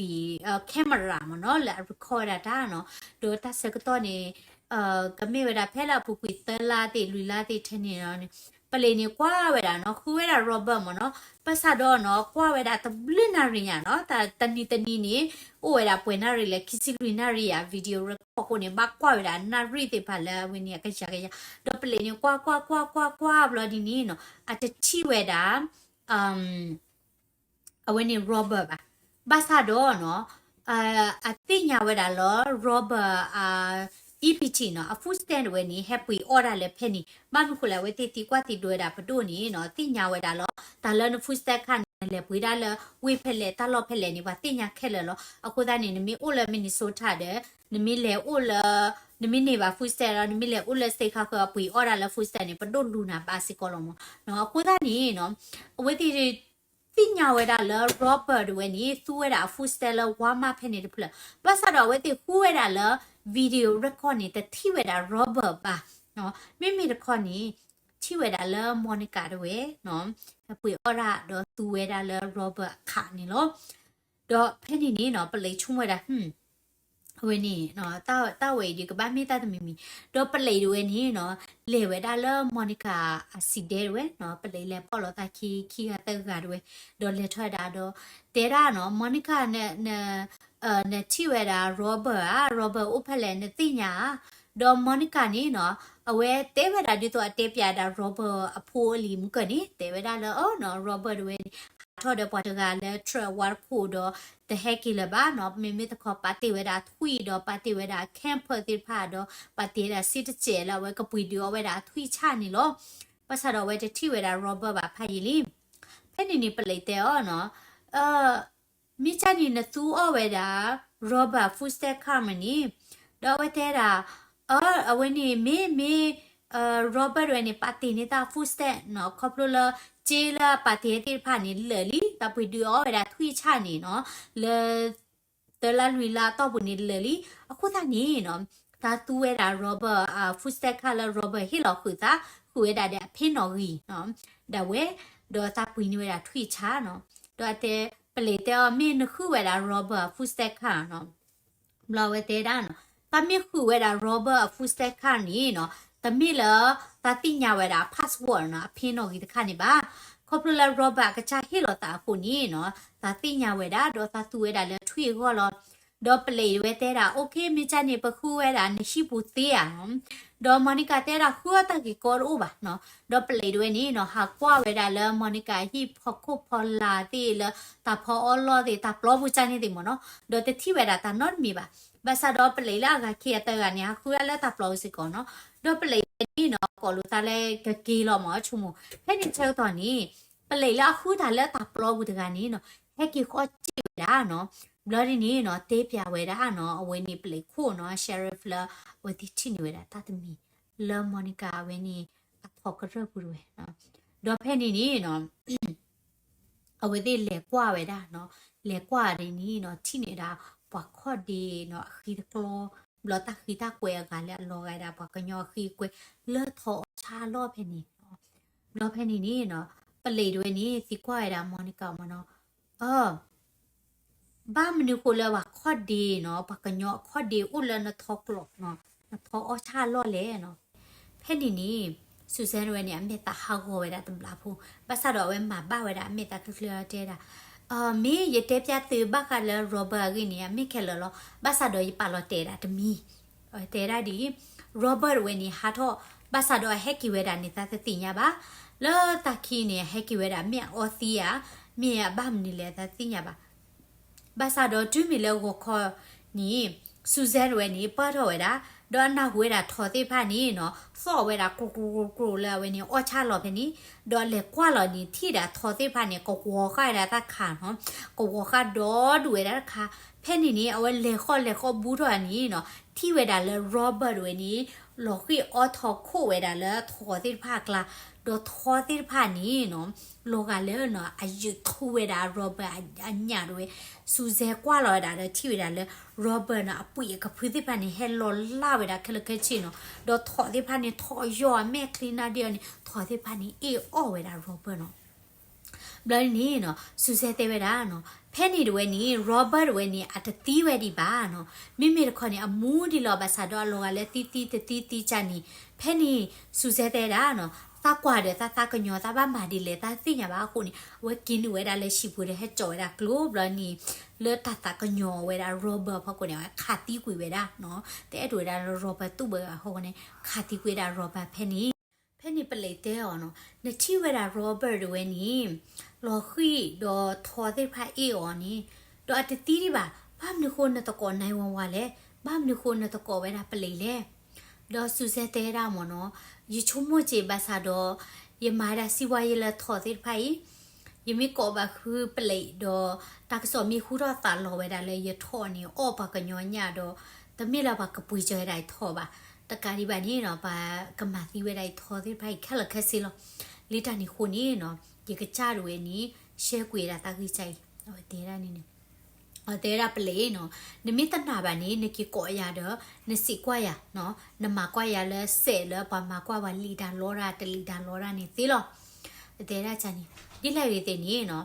camera မ့ၢ်နီၤ, လၢအ record ဝဲဒၣ်တၢ်နီၤ, ဒီးတၢ်ဆၢကတီၢ်န့ၣ် ကမ့ၢ်ဝဲဒၣ်ဖဲလၢအပူၤကွံာ်သၢလါသ့ၣ်လွံၢ်လါသ့ၣ်ထဲန့ၣ်နီၤ, ပလံးန့ၣ်ကွၢ်ဝဲဒၣ်နီၤ, ဃုဝဲဒၣ် Robert မ့ၢ်နီၤ, ဘၣ်ဆၣ်ဒီးနီၤ ကွၢ်ဝဲဒၣ်တဘျုးနၣ်ရံၣ်ညါနီၤ, တနံၤတနံၤန့ၣ် အိၣ်ဝဲဒၣ်ပှဲၤနၣ်ရံၣ်လဲၣ် ခံဆံလွံၢ်နၣ်ရံၣ်ယါ video record အဃိန့ၣ် ဘၣ်ကွၢ်ဝဲဒၣ်နၣ်ရံၣ်သ့ၣ်တဖၣ်လၢအဝဲန့ၣ်အကယၤကယၤ, ဒီးပလံးန့ၣ် ကွၢ်ကွၢ်ကွၢ်ကွၢ်ကွၢ်ဘျီဒ်န့ၣ်နီၤ, အတထံၣ်ဝဲဒၣ် အဝဲန့ၣ် Robert ဘၣ်. ဘၣ်ဆၣ်ဒီးနီၤ အသ့ၣ်ညါဝဲဒၣ်လၢ Robert အ E B T နီၤ, အ food stamp တဝဲန့ၣ် ဟဲပှ့ၤအီၣ်ဒၣ်လၢဖဲန့ၣ်, ဘၣ်မနုၤဃိလဲၣ် အဝဲသ့ၣ်သံကွၢ်သံဒိးဝဲဒၣ်ပဒိၣ်န့ၣ်နီၤ, သ့ၣ်ညါဝဲဒၣ်လီၤ, တၢ်လၢန food stamp card န့ၣ် နလဲၤပှ့ၤဒၣ်လၢဝ့ၢ်ဖဲလဲၣ် တၢ်လီၢ်ဖဲလဲၣ်န့ၣ် ပှၤသ့ၣ်ညါခဲလၢာ်လီၤ. အဃိသတးန့ၣ် နမ့ၢ်အိၣ်လၢ Minnesota ဒီး နမ့ၢ်လဲၤအိၣ်လၢ နမ့ၢ်န့ၢ်ဘၣ် food stamp လီၤ, နမ့ၢ်လဲၤအိၣ်လၢ state ခါဃၢၤ အပှ့ၤအီၣ်ဒၣ်လၢ food stamp န့ၣ် ပဒိၣ်လူၤနၤဘၣ်စ့ၢ်ကီးလီၤမ့ၢ်နီၤ. အဃိသတးန့ၣ်နီၤ အဝဲသ့ၣ် သ့ၣ်ညါဝဲဒၣ်လၢ Robert တဝဲန့ၣ် သူဝဲဒၣ်အ food stamp လၢ Walmart ဖဲန့ၣ်တဖျၢၣ်, ဘၣ်ဆၣ်ဒီးအဝဲသ့ၣ်ဃုဝဲဒၣ်လၢ video record န့ၣ် တထံၣ်ဝဲဒၣ် Robert ဘၣ်, မ့မ့ၢ်တခီန့ၣ် ထံၣ်ဝဲဒၣ်လၢ Monica တဝဲ ပှ့ၤအီၣ်ဒၣ်ဒီးသူဝဲဒၣ်လၢ Robert အခးန့ၣ်လီၤ. ဒီးဖဲန့ၣ်န့ၣ်နီၤ ပလံးဆိကမိၣ်ဝဲဒၣ် အဝဲန့ၣ် တၢ်ဝဲအံၤဒီးကဘၣ်မ့ၢ်တၢ်တမံၤမံၤ, ဒီးပလံးတဝဲန့ၣ်နီၤ လဲၤဝဲဒၣ်လၢ Monica အစံးဒဲတဝဲနီၤ, ပလံးလဲၤပိာ်လီၤသးခံ ခံဂၤသၢဂၤတဝဲ, ဒီးလဲၤထီၣ်ဝဲဒၣ်ဒီး တဲဒၣ်နီၤ Monica နထံၣ်ဝဲဒၣ် Robert ဧါ, Robert အိၣ်ဖဲလဲၣ် နသ့ၣ်ညါဧါ, ဒီး Monica န့ၣ်နီၤ အဝဲတဲဝဲဒၣ်ဒ်သိးအတဲပၠးဒၣ် Robert အဖိအလံၤမုၢ်ကၢၢ်န့ၣ် တဲဝဲဒၣ်လၢ အနီၤ Robert တဝဲန့ၣ် ဟးထီၣ်ဒီးပှၤတဂၤလၢ truck အဝါတခိၣ်ဒီး တဟဲက့ၤလၢၤဘၣ်နီၤ, မ့မ့ၢ်တခီပာ်တ့ၢ်ဝဲဒၣ်အထွံၣ်ဒီး ပာ်တ့ၢ်ဝဲဒၣ် camper သ့ၣ်တဖၣ်ဒီး ပာ်တ့ၢ်ဝဲဒၣ်စ့တစဲးလၢအဝဲကပှ့ၤဒုးအီၣ်ဝဲဒၣ်အထွံၣ်ဆၣ်န့ၣ်လီၤ. ဘၣ်ဆၣ်ဒီးအဝဲတထံၣ်ဝဲဒၣ် Robert ဘၣ်ဖးယံာ်လံ. ဖဲန့ၣ်န့ၣ် ပလံးတဲအီၤနီၤ မ့ၢ်ကၢ်န့ၣ်နသူအီၣ်ဝဲဒၣ် Robert food stamp card မ့ၢ်န့ၣ်, ဒီးအဝဲတဲဒၣ် အ အဝဲန့ၣ် မ့ၢ် မ့ၢ် Robert ဝဲန့ၣ် ပာ်တ့ၢ်န့ၢ်တၢ် food stamp နီၤ, ခီဖျိလၢ စ့လၢအပာ်တ့ၢ်သ့ၣ်တဖၣ်န့ၣ် လၢာ်လံ, တၢ်ပှ့ၤဒုးအီၣ်ဝဲဒၣ်ထွံၣ်ဆၣ်န့ၣ်နီၤ, လၢ သၢလါလွံၢ်လါအတီၢ်ပူၤန့ၣ်လၢာ်လံ. အဃိသတးန့ၣ်နီၤ သးသူဝဲဒၣ် Robert food stamp card လၢ Robert ဟ့ၣ်လီၤဃုာ်သး ဃုာ်ဝဲဒၣ်ဒီးအဖ့နီၣ်ဂံၢ် ဒၣ်ဝဲ, ဒီးသးပှ့ၤန့ၢ်ဝဲဒၣ်ထွံၣ်ဆၣ်နီၤ. ဒီးအတဲ ပလံးတဲအီၤ မ့ၢ်နဃုဝဲဒၣ် Robert food stamp card နီၤ. ဘျီဝဲတဲဒၣ်နီၤ သးမ့ၢ်ဃုဝဲဒၣ် Robert food stamp card န့ၣ်နီၤ တမ့ၢ်လၢ သးသ့ၣ်ညါဝဲဒၣ် password နီၤ အဖ့နီၣ်ဂံၢ်တခါန့ၣ်ဘၣ်. ခီဖျိလၢ Robert အကစၢ်ဟ့ၣ်လီၤသးအဃိန့ၣ်နီၤ သးသ့ၣ်ညါဝဲဒၣ် ဒီးသးသူဝဲဒၣ်လၢထွံၣ်အဂီၢ်လီၤ. ဒီးပလံးတဝဲတဲဒၣ် OK မ့ၢ်ကၢ်န့ၣ် ပဃုဝဲဒၣ်နဟံၣ်ပူၤသ့ဧါနီၤ. ဒီး Monica တဲဒၣ် ဃုအီၣ်တၢ်ဂ့ၢ်ကီတအိၣ်ဘၣ်နီၤ. ဒီးပလံးတဝဲန့ၣ်နီၤ ဟးကွၢ်ဝဲဒၣ်လၢ Monica ဟံၣ်ဖီခိၣ်ဖီလာ်သ့ၣ်လၢ တၢ်ဖီအီလီၢ်သ့ၣ် တၢ်ပျီပူၤကၢ်န့ၣ်သ့ၣ်မ့ၢ်နီၤ. ဒီးတထံၣ်ဝဲဒၣ်တၢ်နီတမံၤဘၣ်. ဘၣ်ဆၣ်ဒီးပလံးလၢအဂၤခံအသၢဂၤန့ၣ် ဟးဃုဒၣ်လၢတၢ်ပျီပူၤစ့ၢ်ကီးနီၤ. ဒီးပလံးတဝဲန့ၣ်နီၤ ကိးလိာ်သးလၢကက့ၤလီၤမ့ၢ်ဆိကမိၣ်. ဖဲန့ၣ်ဆၢကတီၢ်န့ၣ် ပလံးလၢအဃုတၢ်လၢတၢ်ပျီပူၤတဂၤန့ၣ်နီၤ ဟဲက့ၤဃီစံၣ်ဝဲဒၣ်နီၤ. ဘျီဒ်န့ၣ်နီၤ တဲပၠးဝဲဒၣ်နီၤ အဝဲန့ၣ်ပလံးခိၣ်နီၤ sheriff လၢ အဝဲသ့ၣ်ထံၣ်န့ၢ်ဝဲဒၣ်တၢ်တမံၤ လၢ Monica အဝဲန့ၣ် အထီကရၢၢ်ပူၤတဝဲနီၤ. ဒီးဖဲန့ၣ်န့ၣ်နီၤ အဝဲသ့ၣ်လဲၤကွၢ်ဝဲဒၣ်နီၤ, လဲၤကွၢ်ဒ်န့ၣ်နီၤ ထံၣ်န့ၢ်ဒၣ် ပှၤခီၣ်ဒ့နီၤ အဃံတကျီ, ဘျီတၢ်ဃံတၢ်ကွဲးအဂၤလၢအလီၤဂာ်ဒၣ်ပှၤကညီအဃံအကွဲ လၢထီအီၣ်ဆၣ်အလီၢ်ဖဲန့ၣ်နီၤ. ဘျီဖဲန့ၣ်န့ၣ်နီၤ ပလံးတဝဲန့ၣ် သံကွၢ်ဝဲဒၣ် Monica မ့ၢ်နီၤ, အ ဘၣ်မနုၤဃိလၢပှၤခီၣ်ဒ့နီၤ ပှၤကညီအခီၣ်ဒ့အိၣ်လၢနထီကျီနီၤ နထီအီၣ်ဆၣ်အလီၢ်လဲၣ်နီၤ. ဖဲန့ၣ်န့ၣ် Susan တဝဲန့ၣ် အမဲာ်သးဟးဂီၤဝဲဒၣ်တဘျီဖိ, ဘၣ်ဆၣ်ဒီးအဝဲမၤဘၣ်ဝဲဒၣ်အမဲာ်သးချ့ချ့တဲဒၣ်, မ့ၢ်ယတဲပျးသုဘၣ်ဃးလၢ Robert အဂ့ၢ်န့ၣ် အမ့ၢ်ခဲလၢာ်လီၤ, ဘၣ်ဆၣ်ဒီးယပာ်လီၤတဲာ်ဒၣ်တမံၤ, တဲဒၣ်ဒ်အံၤ, Robert တဝဲန့ၣ် ဟးထီၣ်, ဘၣ်ဆၣ်ဒီးအဟဲက့ၤဝဲဒၣ်န့ၣ် သးတသ့ၣ်ညါဘၣ်. လၢတၢ်ခံန့ၣ် အဟဲက့ၤဝဲဒၣ် မ့ၢ်အအီသံဧါ, မ့ၢ်အဘၣ်မနုၤလဲၣ် သးတသ့ၣ်ညါဘၣ်. ဘၣ်ဆၣ်ဒီးတုၤမ့ၢ်လၢဂီၤခီန့ၣ် Susan တဝဲန့ၣ် ပၢၢ်ထီၣ်ဝဲဒၣ်, ဒီးအနၢ်ဟူဝဲဒၣ်ထိးသ့ၣ်တဖၣ်န့ၣ်နီၤ သီၣ်ဝဲဒၣ် ကြိၣ်ကြိၣ်ကြိၣ်ကြိၣ်လၢအဝဲန့ၣ် အီၣ်ဆၣ်လီၤဖဲန့ၣ်, ဒီးလဲၤကွၢ်လီၤန့ၣ် ထံၣ်ဒၣ်ထိးသ့ၣ်တဖၣ်န့ၣ် ကဝီၤဃာ်ဝဲဒၣ်တၢ်ခါနီၤ, ကဝီၤဃာ်ဒီဒူၣ်ဝဲဒၣ်တခါ. ဖဲန့ၣ်န့ၣ် အဝဲလဲၤဃီၣ်လဲၤဃီၣ်ဘူးထီၣ်န့ၣ်နီၤ ထံၣ်ဝဲဒၣ်လၢ Robert တဝဲန့ၣ် လီၤဃံၣ်အီၣ်ထိးခိၣ်ဝဲဒၣ်လၢထိးသ့ၣ်တဖၣ်အကျါ, ဒီးထိးသ့ၣ်တဖၣ်န့ၣ်နီၤ လီၤဂာ်လၢနီၤ အယုၢ်ထူဝဲဒၣ် Robert အညၣ်တဝဲ, Susan ကွၢ်လီၤဝဲဒၣ်ဒီးထံၣ်ဝဲဒၣ်လၢ Robert နီၤ အပှ့ၤအကဖုသ့ၣ်တဖၣ်န့ၣ် ဟဲလီၤလၢ်ဝဲဒၣ်ခဲလၢာ်ခဲဆ့နီၤ, ဒီးထိးသ့ၣ်တဖၣ်န့ၣ် ထိးယီၤအမဲာ်ချံနၢ်ဒ့ၣ်အီၤန့ၣ် ထိးသ့ၣ်တဖၣ်န့ၣ်အ့ၣ်အီၣ်ဝဲဒၣ် Robert နီၤ. ဘျီန့ၣ်နီၤ Susan တဲဝဲဒၣ်နီၤ ဖဲန့ၣ်တဝဲန့ၣ် Robert တဝဲန့ၣ် အတသံဝဲဒံးဘၣ်နီၤ, မ့မ့ၢ်တခီန့ၣ် အမူဒံးလီၤ ဘၣ်ဆၣ်ဒီးအလီၤဂာ်လၢသံသံတသံသံကၢ်န့ၣ်, ဖဲန့ၣ် Susan တဲဝဲဒၣ်နီၤ သးကွၢ်ဒီးသးသးကညီၤ သးဘၣ်မၤဒ်လဲၣ် သးသ့ၣ်ညါဘၣ်အဃိန့ၣ် အဝဲက့ၤနုာ်ဝဲဒၣ်လၢဟံၣ်ပူၤဒီးဟဲစိာ်ဝဲဒၣ်ကျိ ဘျီန့ၣ် လၢတၢ်သးကညီၤဝဲဒၣ် Robert အဖီခိၣ်န့ၣ် အဝဲခးသံကွံာ်ဝဲဒၣ်နီၤ, တအဲၣ်ဒိးဝဲဒၣ်လၢ Robert တူၢ်ဘၣ်အဃိန့ၣ် ခးသံကွံာ်ဝဲဒၣ် Robert ဖဲန့ၣ် ဖဲန့ၣ်ပလံးတဲအီၤနီၤ နထံၣ်ဝဲဒၣ် Robert တဝဲန့ၣ် လီၤဃံၣ်ဒီးထိးသ့ၣ်တဖၣ်အ့ၣ်အီၤန့ၣ်, ဒီးအတသံဒံးဘၣ်, ဘၣ်မနုၤဃိနတကိး nine one one လဲၣ်, ဘၣ်မနုၤဃိနတကိးဝဲဒၣ်ပလံးလဲၣ်. ဒီး Susan တဲဝဲဒၣ်မ့ၢ်နီၤ ယဆိကမိၣ်က့ၤဘၣ်ဆၣ်ဒီး ယမၤဝဲဒၣ်စံးဝါယဲလၢထိးသ့ၣ်တဖၣ်အံၤ ယမ့ၢ်ကိးဘၣ်ဃုပလံးဒီး တၢ်ကစီၣ်မ့ၢ်ဟူထီၣ်သးလီၤဝဲဒၣ်လၢယထိးန့ၣ် အီၣ်ပှၤကညီညၣ်ဒီး တမ့ၢ်လၢပှၤကပှ့ၤစၢၤဝဲဒၣ်ယထိးဘၣ်. တကးဒံးဘၣ်န့ၣ်နီၤ ပှၤကမၤသံဝဲဒၣ်ယထိးသ့ၣ်တဖၣ်အံၤခဲလၢာ်ခဲဆ့လီၤ. လၢတၢ်န့ၣ်အဃိန့ၣ်နီၤ ယကစၢ်ဒၣ်ဝဲန့ၣ် ရှဲကွံာ်ဝဲဒၣ်တၢ်ဂံၢ်စၢ်အံၤ အဝဲတဲဒၣ်န့ၣ်န့ၣ် အတဲဝဲဒၣ်ပလံးနီၤ နမ့ၢ်တနာ်ဘၣ်န့ၣ် နက့ၤကိးယၤဒီး နစံးကွၢ်ယၤနီၤ နမၤကွၢ်ယၤလၢစဲးလၢပှၤမၤကွၢ်ပှၤလံာ်တၢ်လီတၢ် တလံာ်တၢ်လီတၢ်န့ၣ်သ့လီၤ. အတဲဒၣ်ကန့ၣ် ဒ်လဲၣ်ဂ့ၤသ့ၣ်န့ၣ်နီၤ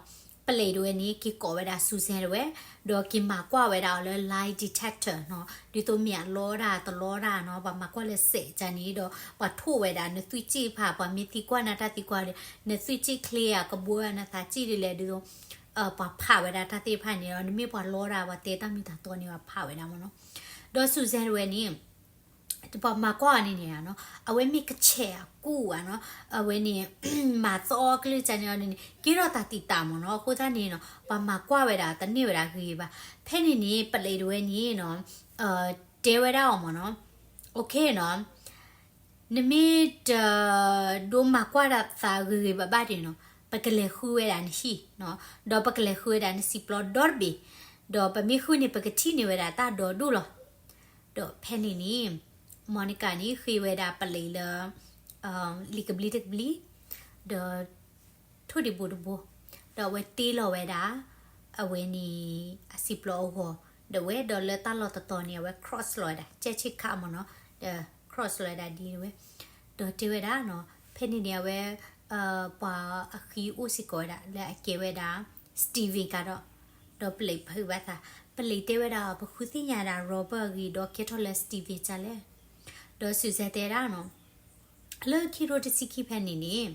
ပလံးတဝဲန့ၣ် က့ၤကိးဝဲဒၣ် Susan တဝဲ ဒီးက့ၤမၤကွၢ်ဝဲဒၣ်အီၤလၢ lie detector နီၤ ဒ်သိးမ့ၢ်အလီတၢ်တလီတၢ်နီၤ ပှၤမၤကွၢ်လၢစဲးကန့ၣ်ဒီး ပှၤထိၣ်ဝဲဒၣ်နသွံၣ်စံၣ်ဖး ပှၤမ့ၢ်သံကွၢ်နၤတၢ်သံကွၢ်ဒီး နသွံၣ်စံၣ်ချ့ဧါ ကဘှီဧါ နသးစံၣ်ဒ်လဲၣ်ဒ်သိး ပှၤဖးဝဲဒၣ်တၢ်သ့ၣ်တဖၣ်န့ၣ်ဒီး နမ့ၢ်ပှၤလီတၢ် ပှၤတဲတၢ်မ့ၢ်တၢ်တီန့ၣ် ပှၤဖးဝဲဒၣ်မ့ၢ်နီၤ. ဒီး Susan တဝဲန့ၣ် ပှၤမၤကွၢ်အီၤန့ၣ်န့ၣ်နီၤ အဝဲမ့ၢ်ကဆဲးအကူၣ်ဧါနီၤ အဝဲန့ၣ် မၤသီအီၤကလုၢ်ကန့ၣ်အီၤန့ၣ် ကဲထီၣ်တၢ်တံာ်တာ်မ့ၢ်နီၤ အဃိသတးန့ၣ်နီၤ ပှၤမၤကွၢ်ဝဲဒၣ် တန့ၢ်ဝဲဒၣ်ဂ့ၤဂ့ၤဘၣ်. ဖဲန့ၣ်န့ၣ် ပလံးတဝဲန့ၣ်နီၤ တဲဝဲဒၣ်အီၤမ့ၢ်နီၤ okay နီၤ နမ့ၢ်တဒိးမၤကွၢ်ဒၣ်သးဂ့ၤဂ့ၤဘၣ်ဘၣ်ဒၣ်နီၤ ပကလဲၤဃုဝဲဒၣ်နဟံၣ်နီၤ ဒီးပကလဲၤဃုဝဲဒၣ်နစံာ်ပျီဒီတဘ့ၣ် ဒီးပမ့ၢ်ဃုန့ၣ် ပကထံၣ်န့ၢ်ဝဲဒၣ်တၢ်ဒီဒူၣ်လီၤ. ဒီးဖဲန့ၣ်န့ၣ် Monica န့ၣ် ဃ့ဝဲဒၣ်ပလံးလၢ လံာ်ကဘျံးတကဘျံး ဒီး ထိၣ်ဒံးဘိတဘိ ဒီးအဝဲတ့လီၤဝဲဒၣ် အဝဲန့ၣ် အစံာ်ပျီအဂီၤ ဒီးဝဲဒီးလၢတၢ်လီၢ်တတီၤန့ၣ် အဝဲ cross လီၤဝဲဒၣ် ကဲးဆ့ခးမ့ၢ်နီၤ ဒီး cross လီၤဝဲဒၣ်ဒ်ဝဲ ဒီးတဲဝဲဒၣ်နီၤ ဖဲန့ၣ်န့ၣ် အဝဲ ပှၤအဃံအိၣ်စ့ၢ်ကီးဝဲဒၣ် လၢအကဲဝဲဒၣ် Steven ကဒီး ဒီးပလံးဖုးဘၣ်သး ပလံးတဲဝဲဒၣ် ပဃုသ့ၣ်ညါဒၣ် Robert အဂ့ၢ် ဒီးကဲထီၣ်လၢ Steven ကလဲၣ် ဒီး Susan တဲဒၣ်နီၤ လၢခံထိတဆံခံဖဲန့ၣ်န့ၣ်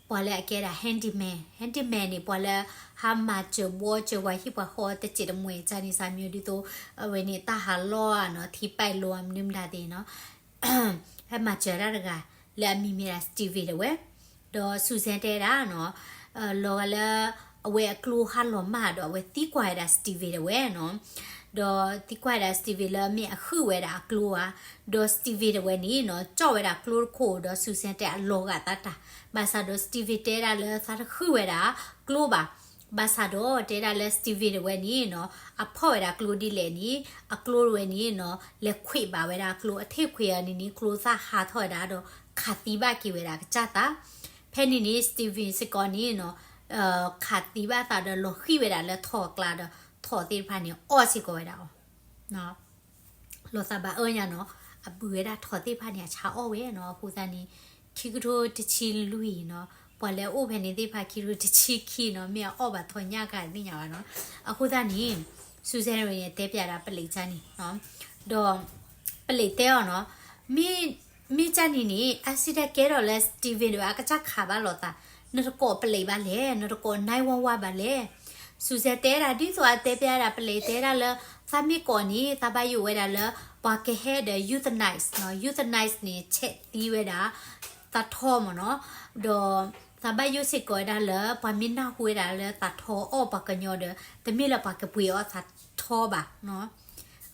ပှၤလၢအကဲဒၣ် handyman, handyman န့ၣ် ပှၤလၢဟးမၤစၢၤဘှီစၢၤပှၤဟံၣ်ပှၤဃီတစဲးတမှဲၤ ကန့ၣ် စၢ်မံၤ ဒ်သိး အဝဲန့ၣ် တၢ်ဟးလီၢ်နီၤ ထံပာ်လီၤမနုၤမတၤသ့ၣ်နီၤ ဟဲမၤစၢၤတၢ်တဂၤ လၢအမံၤမ့ၢ်ဒၣ် Steven တဝဲ ဒီး Susan တဲဒၣ်နီၤ လီၤဂာ်လၢ အဝဲအကျိဟးလီၤမၢ်ဒီး အဝဲသံကွၢ်ဝဲဒၣ် Steven တဝဲနီၤ ဒီးသံကွၢ်ဝဲဒၣ် Steven လၢမ့ၢ်အဃုဝဲဒၣ်အကျိဧါ ဒီး Steven တဝဲန့ၣ်နီၤ ကၠီၣ်ဝဲဒၣ်ကျိတခိၣ် ဒီး Susan တဲအလီၤဂာ်သးတၢ် ဘၣ်ဆၣ်ဒီး Steven တဲဒၣ်လၢသးတဃုဝဲဒၣ်ကျိဘၣ် ဘၣ်ဆၣ်ဒီးတဲဒၣ်လၢ Steven တဝဲန့ၣ်နီၤ အဖီၣ်ဝဲဒၣ်ကျိဒ်လဲၣ်န့ၣ် အကျိတဝဲန့ၣ်နီၤ လဲၤခွံးဘၣ်ဝဲဒၣ်အကျိ အထံၣ်ခွံးအီၤန့ၣ်န့ၣ် ကျိသၣ်ဟးထီၣ်ဝဲဒၣ်ဒီး ခးသံဘၣ်က့ၤဝဲဒၣ်ကစၢ်သး ဖဲန့ၣ်န့ၣ် Steven စ့ၢ်ကီးန့ၣ်နီၤ ခးသံဘၣ်သးဒီးလီၤဃံၣ်ဝဲဒၣ်လၢထိးအကျါဒီး ထိးသ့ၣ်တဖၣ်န့ၣ် အီၣ်စ့ၢ်ကီးဝဲဒၣ်အီၤ လီၤသးဘၣ်အၢညါနီၤ အဘုးဝဲဒၣ်ထိးသ့ၣ်တဖၣ်န့ၣ် အဆါအီၣ်ဝဲနီၤ အဃိသတးန့ၣ် ခံကထိတဆံလွံၢ်နီၤ ပှၤလၢအအိၣ်ဖဲန့ၣ်သ့ၣ်တဖၣ် ခံကထိတဆံခံနီၤ မ့ၢ်အအီၣ်ဘၣ်ထိးညၣ်ကသ့ၣ်ညါဘၣ်နီၤ အဃိသတးန့ၣ် Susan န့ၣ်တဲပျးဒၣ်ပလံးကၢ်န့ၣ် ဒီး ပလံးတဲအီၤနီၤ မ့ၢ် မ့ၢ်ကၢ်န့ၣ်န့ၣ် accident ကဲထီၣ်လၢ Steven ဒၣ်ဝဲအကစၢ်ခးဘၣ်လိာ်သး နတကိးပလံးဘၣ်လဲၣ် နတကိး nine one one ဘၣ်လဲၣ် Susan တဲဒၣ်ဒ်သိးအတဲပျဲဒၣ် ပလံးတဲဒၣ်လၢ သးမ့ၢ်ကိးန့ၣ် သးဘၣ်ယိၣ်ဝဲဒၣ်လၢ ပှၤကဟဲဒီး euthanize နီၤ, euthanize န့ၣ် ဆဲးသံဝဲဒၣ် သးထီမ့ၢ်နီၤ, ဒီးသးဘၣ်ယိၣ်စ့ၢ်ကီးဝဲဒၣ်လၢ ပှၤမ့ၢ်နၢ်ဟူဝဲဒၣ်လၢသးထီအီၣ်ပှၤကညီဒီး တမ့ၢ်လၢပှၤကပှ့ၤအီၣ်သးထီဘၣ်နီၤ.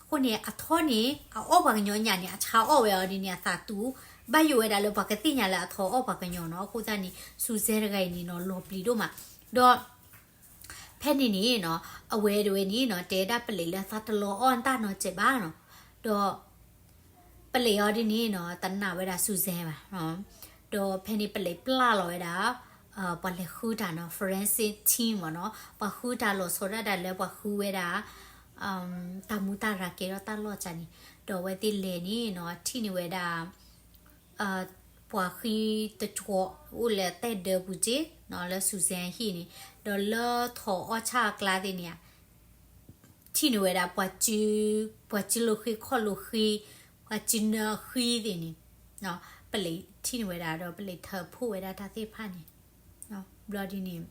အဃိန့ၣ် အထီန့ၣ် အအီၣ်ပှၤကညီညၣ်န့ၣ် အဆါအီၣ်ဝဲအီၤဒ်န့ၣ် အသးတူၢ်, ဘၣ်ယိၣ်ဝဲဒၣ်လၢပှၤကသ့ၣ်ညါလၢအထီအီၣ်ပှၤကညီနီၤ. အဃိသတးန့ၣ် Susan တဂၤအံၤန့ၣ်နီၤ လီၤပျံၤဒိၣ်မး, ဒီး ဖဲန့ၣ်န့ၣ်နီၤ အဝဲတဝဲန့ၣ်နီၤ တဲဒၣ်ပလံးလၢသးတလီၤအီၣ်တၢ်နီတစဲးဘၣ်နီၤ, ဒီး ပလံးအီၤဒ်န့ၣ်နီၤ တနာ်ဝဲဒၣ် Susan ဘၣ်, ဒီးဖဲန့ၣ်ပလံးပျၢ်လီၤဝဲဒၣ် ပှၤလဲၤဃုတၢ်နီၤ forensic team မ့ၢ်နီၤ, ပှၤဃုတၢ်လီၤဆီဒၣ်တၢ်လၢပှၤဃုဝဲဒၣ် တၢ်မူတၢ်ရၤကဲထီၣ်တၢ်လီၢ်တၢ်န့ၣ်, ဒီးအဝဲသ့ၣ်လဲၤန့ၣ်နီၤ ထံၣ်န့ၢ်ဝဲဒၣ် ပှၤဃံတကီး အိၣ်လၢတဲဒၢပူၤက့နီၤ လၢ Susan ဟံၣ်န့ၣ်, ဒီးလၢထိးအီၣ်ဆၣ်အကျါသ့ၣ်န့ၣ် ထံၣ်န့ၢ်ဝဲဒၣ် ပှၤစုလိာ်ဃံ ခီၣ်လိာ်ဃံ ပှၤစုနၢအဃံသ့ၣ်န့ၣ်, ပလံးထံၣ်န့ၢ်ဝဲဒၣ်ဒီးပလံးထၢဖှိၣ်ဝဲဒၣ်တၢ်သ့ၣ်တဖၣ်န့ၣ်, ဘျီဒ်န့ၣ်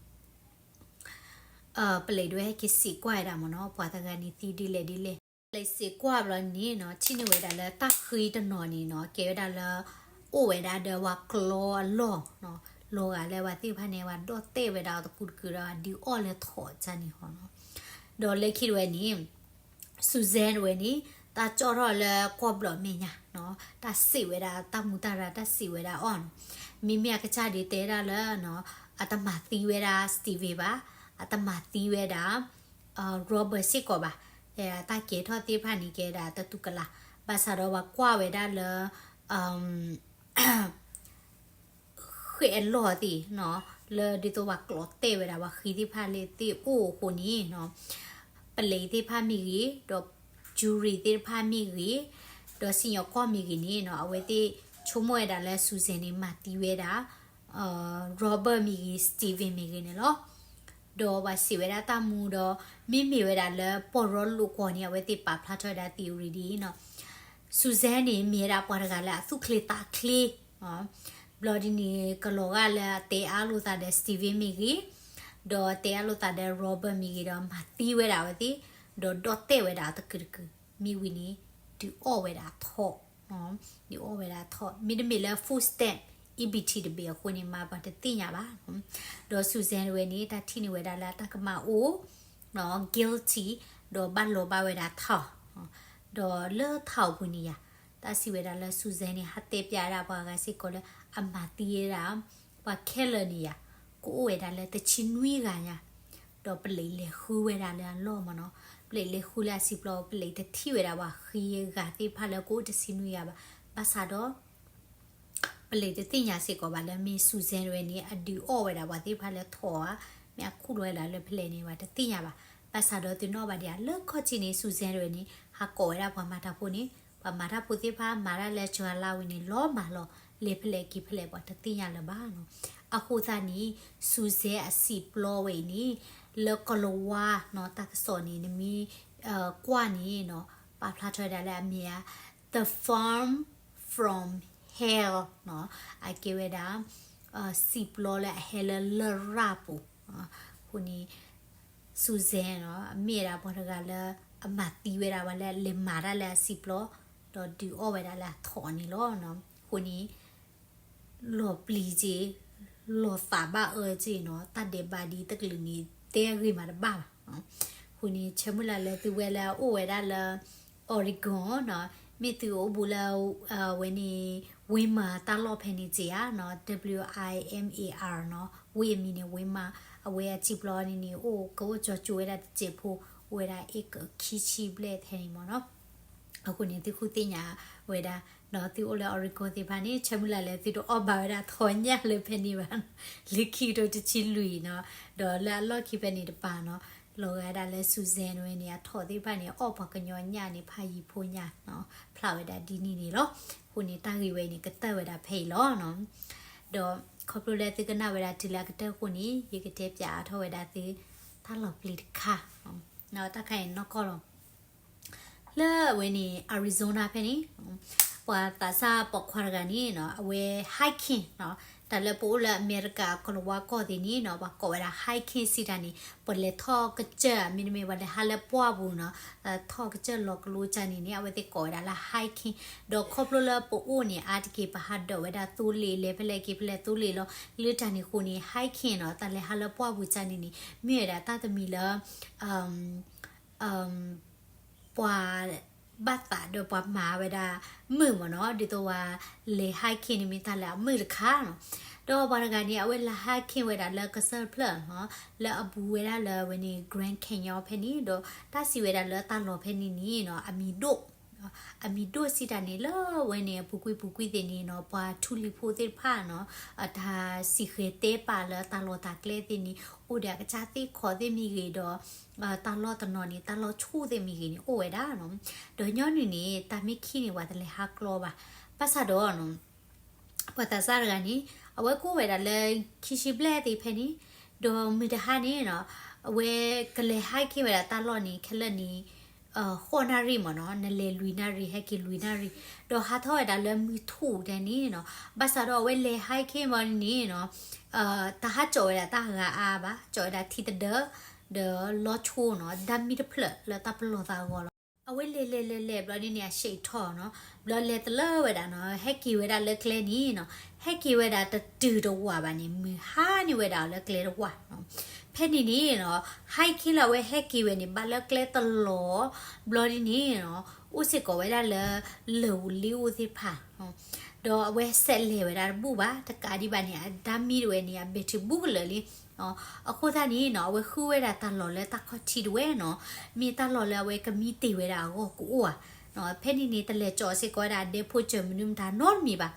ပလံးဒဝဲဟဲက့ၤစံးကွၢ်ဝဲဒၣ်မ့ၢ်နီၤ ပှၤတဂၤန့ၣ်သံဒ်လဲၣ်ဒ်လဲၣ်, ပလံးစံးကွၢ်ဘျီန့ၣ်နီၤ ထံၣ်န့ၢ်ဝဲဒၣ်လၢတၢ်ဃံတနီၤန့ၣ်နီၤ ကဲဝဲဒၣ်လၢ အိၣ်ဝဲဒၣ်ဒီးပှၤကျီအလီၢ်, လီၤဂာ်လၢပှၤသ့ၣ်တဖၣ်န့ၣ် ပှၤဒီၣ်တဲာ်ဝဲဒၣ်အီၤတကူတကုာ်ဒီး ဒုးအီၣ်လၢထိးတၢ်န့ၣ်ဟီနီၤ, ဒီးလၢခံတဝဲန့ၣ် Susan တဝဲန့ၣ် တၢ်ကၠီၣ်ထီၣ်လၢကွီၢ်ဘျီးမဲာ်ညါနီၤ, တၢ်စံးဝဲဒၣ်တၢ်မူတၢ်ရၤ တၢ်စံးဝဲဒၣ်အီၤနီၤ, မ့မ့ၢ်အကစၢ်ဒုးတဲဒၣ်လၢ အတမၤသံဝဲဒၣ် Steven ဘၣ်, အတမၤသံဝဲဒၣ် Robert စ့ၢ်ကီးဘၣ်, တၢ်ကဲထီၣ်သ့ၣ်တဖၣ်န့ၣ်ကဲဒၣ်တတူၢ်ကလာ်, ဘၣ်ဆၣ်ဒီးပှၤကွၢ်ဝဲဒၣ်လၢ ဃဲးအလီၢ်သ့ၣ်နီၤ, လၢဒ်သိးပှၤကျီတဲာ်ဝဲဒၣ်ပှၤဃံသ့ၣ်တဖၣ်လၢသ့ၣ်အိၣ်အဃိန့ၣ်နီၤ, ပလံးသ့ၣ်တဖၣ်မ့ၢ်ဂ့ၤ, ဒီး jury သ့ၣ်တဖၣ်မ့ၢ်ဂ့ၤ, ဒီးစံၣ်ညီၣ်ကွီၢ်မ့ၢ်ဂ့ၤန့ၣ်နီၤ, အဝဲသ့ၣ်ဆိကမိၣ်ဝဲဒၣ်လၢ Susan န့ၣ် မၤသံဝဲဒၣ် Robert မ့ၢ်ဂ့ၤ, Steven မ့ၢ်ဂ့ၤန့ၣ်လီၤ. ဒီးပှၤစံးဝဲဒၣ်တၢ်မူဒီး မ့မ့ၢ်ဝဲဒၣ်လၢပီၢ်ရီလိာ်ကွီၢ်န့ၣ် အဝဲသ့ၣ်ပာ်ဖျါထီၣ်ဝဲဒၣ် theory ဒ်အံၤနီၤ, Susan န့ၣ် မ့ၢ်ဝဲဒၣ်ပှၤတဂၤလၢအသူၣ်ချ့သးချ့ ဘျီဒ်န့ၣ် ကလီၤဂာ်လၢအတဲအါလိာ်သးဒီး Steven မ့ၢ်ဂ့ၤ, ဒီးတဲအါလိာ်သးဒီး Robert မ့ၢ်ဂ့ၤဒီး မၤသံဝဲဒၣ်အဝဲသ့ၣ်, ဒီးဒီၣ်တဲာ်ဝဲဒၣ်အီၤတကုာ်တကုာ်, မ့ၢ်ဝံၤန့ၣ် ဒုးအီၣ်ဝဲဒၣ်အထိး, ဒုးအီၣ်ဝဲဒၣ်အထိး, မ့တမ့ၢ်လၢ food stamp EBT တဘ့ၣ်အဃိန့ၣ် မၤပှၤတသ့ၣ်ညါဘၣ်. ဒီး Susan တဝဲန့ၣ် တၢ်ထံၣ်န့ၢ်ဝဲဒၣ်လၢအတၢ်ကမၣ်အိၣ် guilty ဒီးဘၣ်လီၤဘၣ်ဝဲဒၣ်ထီး, ဒီးလၢထီးအပူၤန့ၣ်ယၤ, တၢ်စံးဝဲဒၣ်လၢ Susan န့ၣ် ဟးတဲပျးဝဲဒၣ်ပှၤဂၤစ့ၢ်ကီးလၢအမၤသံဝဲဒၣ် ပှၤခဲလၢာ်န့ၣ်ယၤ, ကအိၣ်ဝဲဒၣ်လၢတဆံနွံဂၤညါ, ဒီးပလံးလဲၤဃုဝဲဒၣ်လၢအလီၢ်မ့ၢ်နီၤ, ပလံးလဲၤဃုလၢအစံာ်ပျီ, ပလံးတထံၣ်ဝဲဒၣ်ပှၤဃံဂၤသ့ၣ်တဖၣ်လၢကအိၣ်တဆံနွံဂၤဘၣ်, ဘၣ်ဆၣ်ဒီး ပလံးတသ့ၣ်ညါစ့ၢ်ကီးဘၣ်လၢမ့ၢ် Susan တဝဲန့ၣ် အဒုးအီၣ်ဝဲဒၣ်ပှၤသ့ၣ်တဖၣ်လၢထိးဧါ, မ့ၢ်အခူၣ်လီၤဝဲဒၣ်လၢဖဲလဲၣ်န့ၣ် ပှၤတသ့ၣ်ညါဘၣ်. ဘၣ်ဆၣ်ဒီးသုနီၣ်ဘၣ်ဒံးဧါ, လၢခီၣ်ထံးန့ၣ် Susan တဝဲန့ၣ် ဟးကိးဝဲဒၣ်ပှၤမၤတၢ်ဖိန့ၣ်, ပှၤမၤတၢ်ဖိသ့ၣ်တဖၣ်မၤတၢ်လၢစှၤလါဝံၤန့ၣ် လီၤမၢ်လီၤ, လဲၤဖဲလဲၣ်က့ၤဖဲလဲၣ် ပှၤတသ့ၣ်ညါလၢၤဘၣ်နီၤ. အဃိသတးန့ၣ် Susan အစံာ်ပျီဝဲအံၤန့ၣ် လၢကီၢ်လၤဝါနီၤ တၢ်ကစီၣ်န့ၣ် နမ့ၢ်ကွၢ်န့ၣ်နီၤ ပာ်ဖျါထီၣ်ဝဲဒၣ်လၢအမ့ၢ်ဧါ The Farm from Hell နီၤ, အကဲဝဲဒၣ် စံာ်ပျီလၢအဟဲလၢလရာ်ပူၤ, အဃိန့ၣ် Susan နီၤ အမ့ၢ်ဝဲဒၣ်ပှၤတဂၤလၢ အမၤသံဝဲဒၣ်ပှၤလၢအလဲၤမၤတၢ်လၢအစံာ်ပျီ, ဒီးဒုးအီၣ်ဝဲဒၣ်လၢအထိးန့ၣ်လီၤ. အဃိန့ၣ် လီၤပျံၤက့ၤ လီၤသးဘၣ်အၢက့ၤနီၤ, တၢ်ဒဲးဘးဒ်တကလုာ်န့ၣ် တဲဂ့ၤမးတဘၣ်ဘၣ်. အဃိန့ၣ် ဆၢမုၢ်လၢ်လၢသုဝဲလၢအအိၣ်ဝဲဒၣ်လၢ Oregon နီၤ, မ့ၢ်သုအိၣ်ဘူးလၢ ဝဲန့ၣ် Wilma တၢ်လီၢ်ဖဲန့ၣ်က့ၤဧါနီၤ, W I M A R နီၤ, ဝ့ၢ်အမံၤန့ၣ် Wilma, အဝဲအစံာ်ပျီန့ၣ်န့ၣ် အိၣ်ကအိၣ်ကၠီကၠိဝဲဒၣ်တစဲးဖိ, အိၣ်ဝဲဒၣ် acre ခံဆံဘျဲၣ်ထဲန့ၣ်မ့ၢ်နီၤ. အဃိန့ၣ် သုဃုသ့ၣ်ညါဝဲဒၣ်, ဒီးသုအိၣ်လၢ Oregon သ့ၣ်တဖၣ်န့ၣ် ဆၢမုၢ်လၢ်လၢသုတအီၣ်ဘၣ်ဝဲဒၣ်ထိးညၣ်လၢဖဲန့ၣ်ဘၣ်, လၢခံကထိတဆံလွံၢ်နီၤ, ဒီးလၢအလီၢ်ခံဖဲန့ၣ်တပၤနီၤ, လီၤဂာ်ဒၣ်လၢ Susan ဝဲန့ၣ် အထိးသ့ၣ်တဖၣ်န့ၣ် အီၣ်ပှၤကညီညၣ်န့ၣ် ဖးယံၤဖိညါနီၤ, ဖျါဝဲဒၣ်ဒ်န့ၣ်န့ၣ်လီၤ. အဃိန့ၣ် တၢ်ဂ့ၢ်ဝဲန့ၣ် ကတၢၢ်ဝဲဒၣ်ဖဲအံၤလီၤနီၤ. ဒီးခီဖျိလၢသုကနၣ်ဝဲဒၣ်တုၤလၢအကတၢၢ်အဃိန့ၣ် ယကတဲပၠးအါထီၣ်ဝဲဒၣ်သု တၢ်လီၤပျံၤတခါ, တၢ်ခါအံၤနီၢ်ကီၢ်လီၤ. လၢအဝဲန့ၣ် Arizona ဖဲန့ၣ် ပှၤသးစၢ်ပိာ်ခွါတဂၤန့ၣ်နီၤ အဝဲ hiking နီၤ, တ တၢ်လၢပအိၣ်လၢအမဲရကၤကီၢ်လၤဝါကီၢ်သ့ၣ်န့ၣ်နီၤ ပှၤကိးဝဲဒၣ် hiking စံးတၢ်န့ၣ် ပှၤလဲၤထီၣ်ကစၢၢ် မ့တမ့ၢ်ပှၤလဲၤဟးလၢပှၢ်ပူၤနီၤ ထီၣ်ကစၢၢ်လီၤကလိကၢ်န့ၣ်န့ၣ် အဝဲသ့ၣ်ကိးဝဲဒၣ်လၢ hiking ဒီးခီဖျိလၢပအိၣ်န့ၣ် အါတက့ၢ်ပဟးဒိးဝဲဒၣ်သိလ့ၣ် လဲၤဖဲလဲၣ်က့ၤဖဲလဲၣ်သိလ့ၣ်လီၤ လၢတၢ်န့ၣ်အဃိန့ၣ် hiking နီၤ တၢ်လဲၤဟးလၢပှၢ်ပူၤကၢ်န့ၣ်န့ၣ် မ့ၢ်ဝဲဒၣ်တၢ်တမံၤလၢ ပှၤဘၣ်သးဒီးပှၤမၤဝဲဒၣ်မုာ်မ့ၢ်နီၤ ဒ်သိးဝဲလဲၤ hiking န့ၣ်မ့ၢ်တၢ်လၢအမုာ်တခါနီၤ ဒီးပှၤတဂၤန့ၣ် အဝဲလဲၤ hiking ဝဲဒၣ်လၢကစၢၢ်တဖျၢၣ်နီၤ လၢအဘူးဝဲဒၣ်လၢအဝဲန့ၣ် Grand Canyon ဖဲန့ၣ် ဒီးတၢ်စံးဝဲဒၣ်လၢတၢ်လီၢ်ဖဲန့ၣ်န့ၣ်နီၤ အမံၤဒိၣ် အမံၤဒိၣ်စံးတၢ်န့ၣ် လၢအဝဲန့ၣ် အပူၤကွံာ်ပူၤကွံာ်သ့ၣ်န့ၣ်နီၤ ပှၤထူလံၤဖိသ့ၣ်တဖၣ်နီၤ အတၢ်စံၣ်ဃဲၤတဲပာ်လၢတၢ်လီၢ်တၢ်ကျဲသ့ၣ်န့ၣ် အိၣ်ဒီးအကစၢ်သ့ၣ်ခီသ့ၣ်မ့ၢ်ဂ့ၤဒီး တၢ်လီၢ်တနီၤန့ၣ် တၢ်လီၢ်ဆူၣ်သ့ၣ်မ့ၢ်ဂ့ၤန့ၣ် အိၣ်ဝဲဒၣ်နီၤ ဒီးညီနုၢ်န့ၣ် တၢ်မ့ၢ်ခံန့ၣ် ပှၤတလဲၤဟးကျီဘၣ် ဘၣ်ဆၣ်ဒီးနီၤ ပှၤသးစၢ်တဂၤန့ၣ် အဝဲကအိၣ်ဝဲဒၣ်လၢခံဆံဘျဲၣ်သ့ၣ်ဖဲန့ၣ် ဒီးမုၢ်တဟါန့ၣ်နီၤ အဝဲကလဲၤ hiking ဝဲဒၣ်တၢ်လီၢ်န့ၣ် ခဲလၢာ်န့ၣ် ဃိးနၣ်ရံၣ်မ့ၢ်နီၤ နလဲၤလွံၢ်နၣ်ရံၣ် ဟဲက့ၤလွံၢ်နၣ်ရံၣ် ဒီးဟးထီၣ်ဝဲဒၣ်လၢမုၢ်ထူၣ်ဒဲန့ၣ်နီၤ ဘၣ်ဆၣ်ဒီးအဝဲလဲၤ hiking ဘၣ်န့ၣ်နီၤ တဟးကၠီးဝဲဒၣ်တၢ်ဂၤအါဘၣ် ကၠီးဝဲဒၣ်ထံသဒၢ ဒီးလီဆိနီၤ ဒၣ်မံတဖျၢၣ်လၢတၢ်ပလီၢ်သးအဂီၢ်လီၤ. အဝဲလဲၤလဲၤလဲၤလဲၤဘျီဒ်န့ၣ် အဆံးထီၣ်နီၤ ဘျီလဲၤတလၢဝဲဒၣ်နီၤ ဟဲက့ၤဝဲဒၣ်လၢကျဲန့ၣ်နီၤ ဟဲက့ၤဝဲဒၣ်တတုၤတဝာ်ဘၣ်န့ၣ် မုၢ်ဟါန့ၢ်ဝဲဒၣ်အီၤလၢကျဲတဝာ်နီၤ ဖဲန့ၣ်န့ၣ်နီၤ hiking လၢအဝဲဟဲက့ၤဝဲန့ၣ် ဘၣ်လၢကျဲတလီၤ ဘျီဒ်န့ၣ်နီၤ အိၣ်စ့ၢ်ကီးဝဲဒၣ်လၢ လၢၢ်ဧိၤလ့ဧိၤသ့ၣ်တဖၣ် ဒီးအဝဲစဲးလဲၤဝဲဒၣ်တဘူၣ်ဘၣ် တကးဒံးဘၣ်န့ၣ် အဒၣ်မံတဝဲန့ၣ် အ battery ဘူးကလၢာ်လံ အဃိသတးန့ၣ်နီၤ အဝဲဃုဝဲဒၣ်တၢ်လီၢ်လၢတၢ်ခီၣ်ထံးတဝဲနီၤ မ့ၢ်တၢ်လီၢ်လၢအဝဲကမံတ့ၢ်ဝဲဒၣ်အဂီၢ်ကအိၣ်ဧါ ဖဲန့ၣ်န့ၣ် တလဲၤကၠီးစ့ၢ်ကီးဝဲဒၣ်အဒဲဖိစၢၤမနုၤမတၤနီတမံၤဘၣ်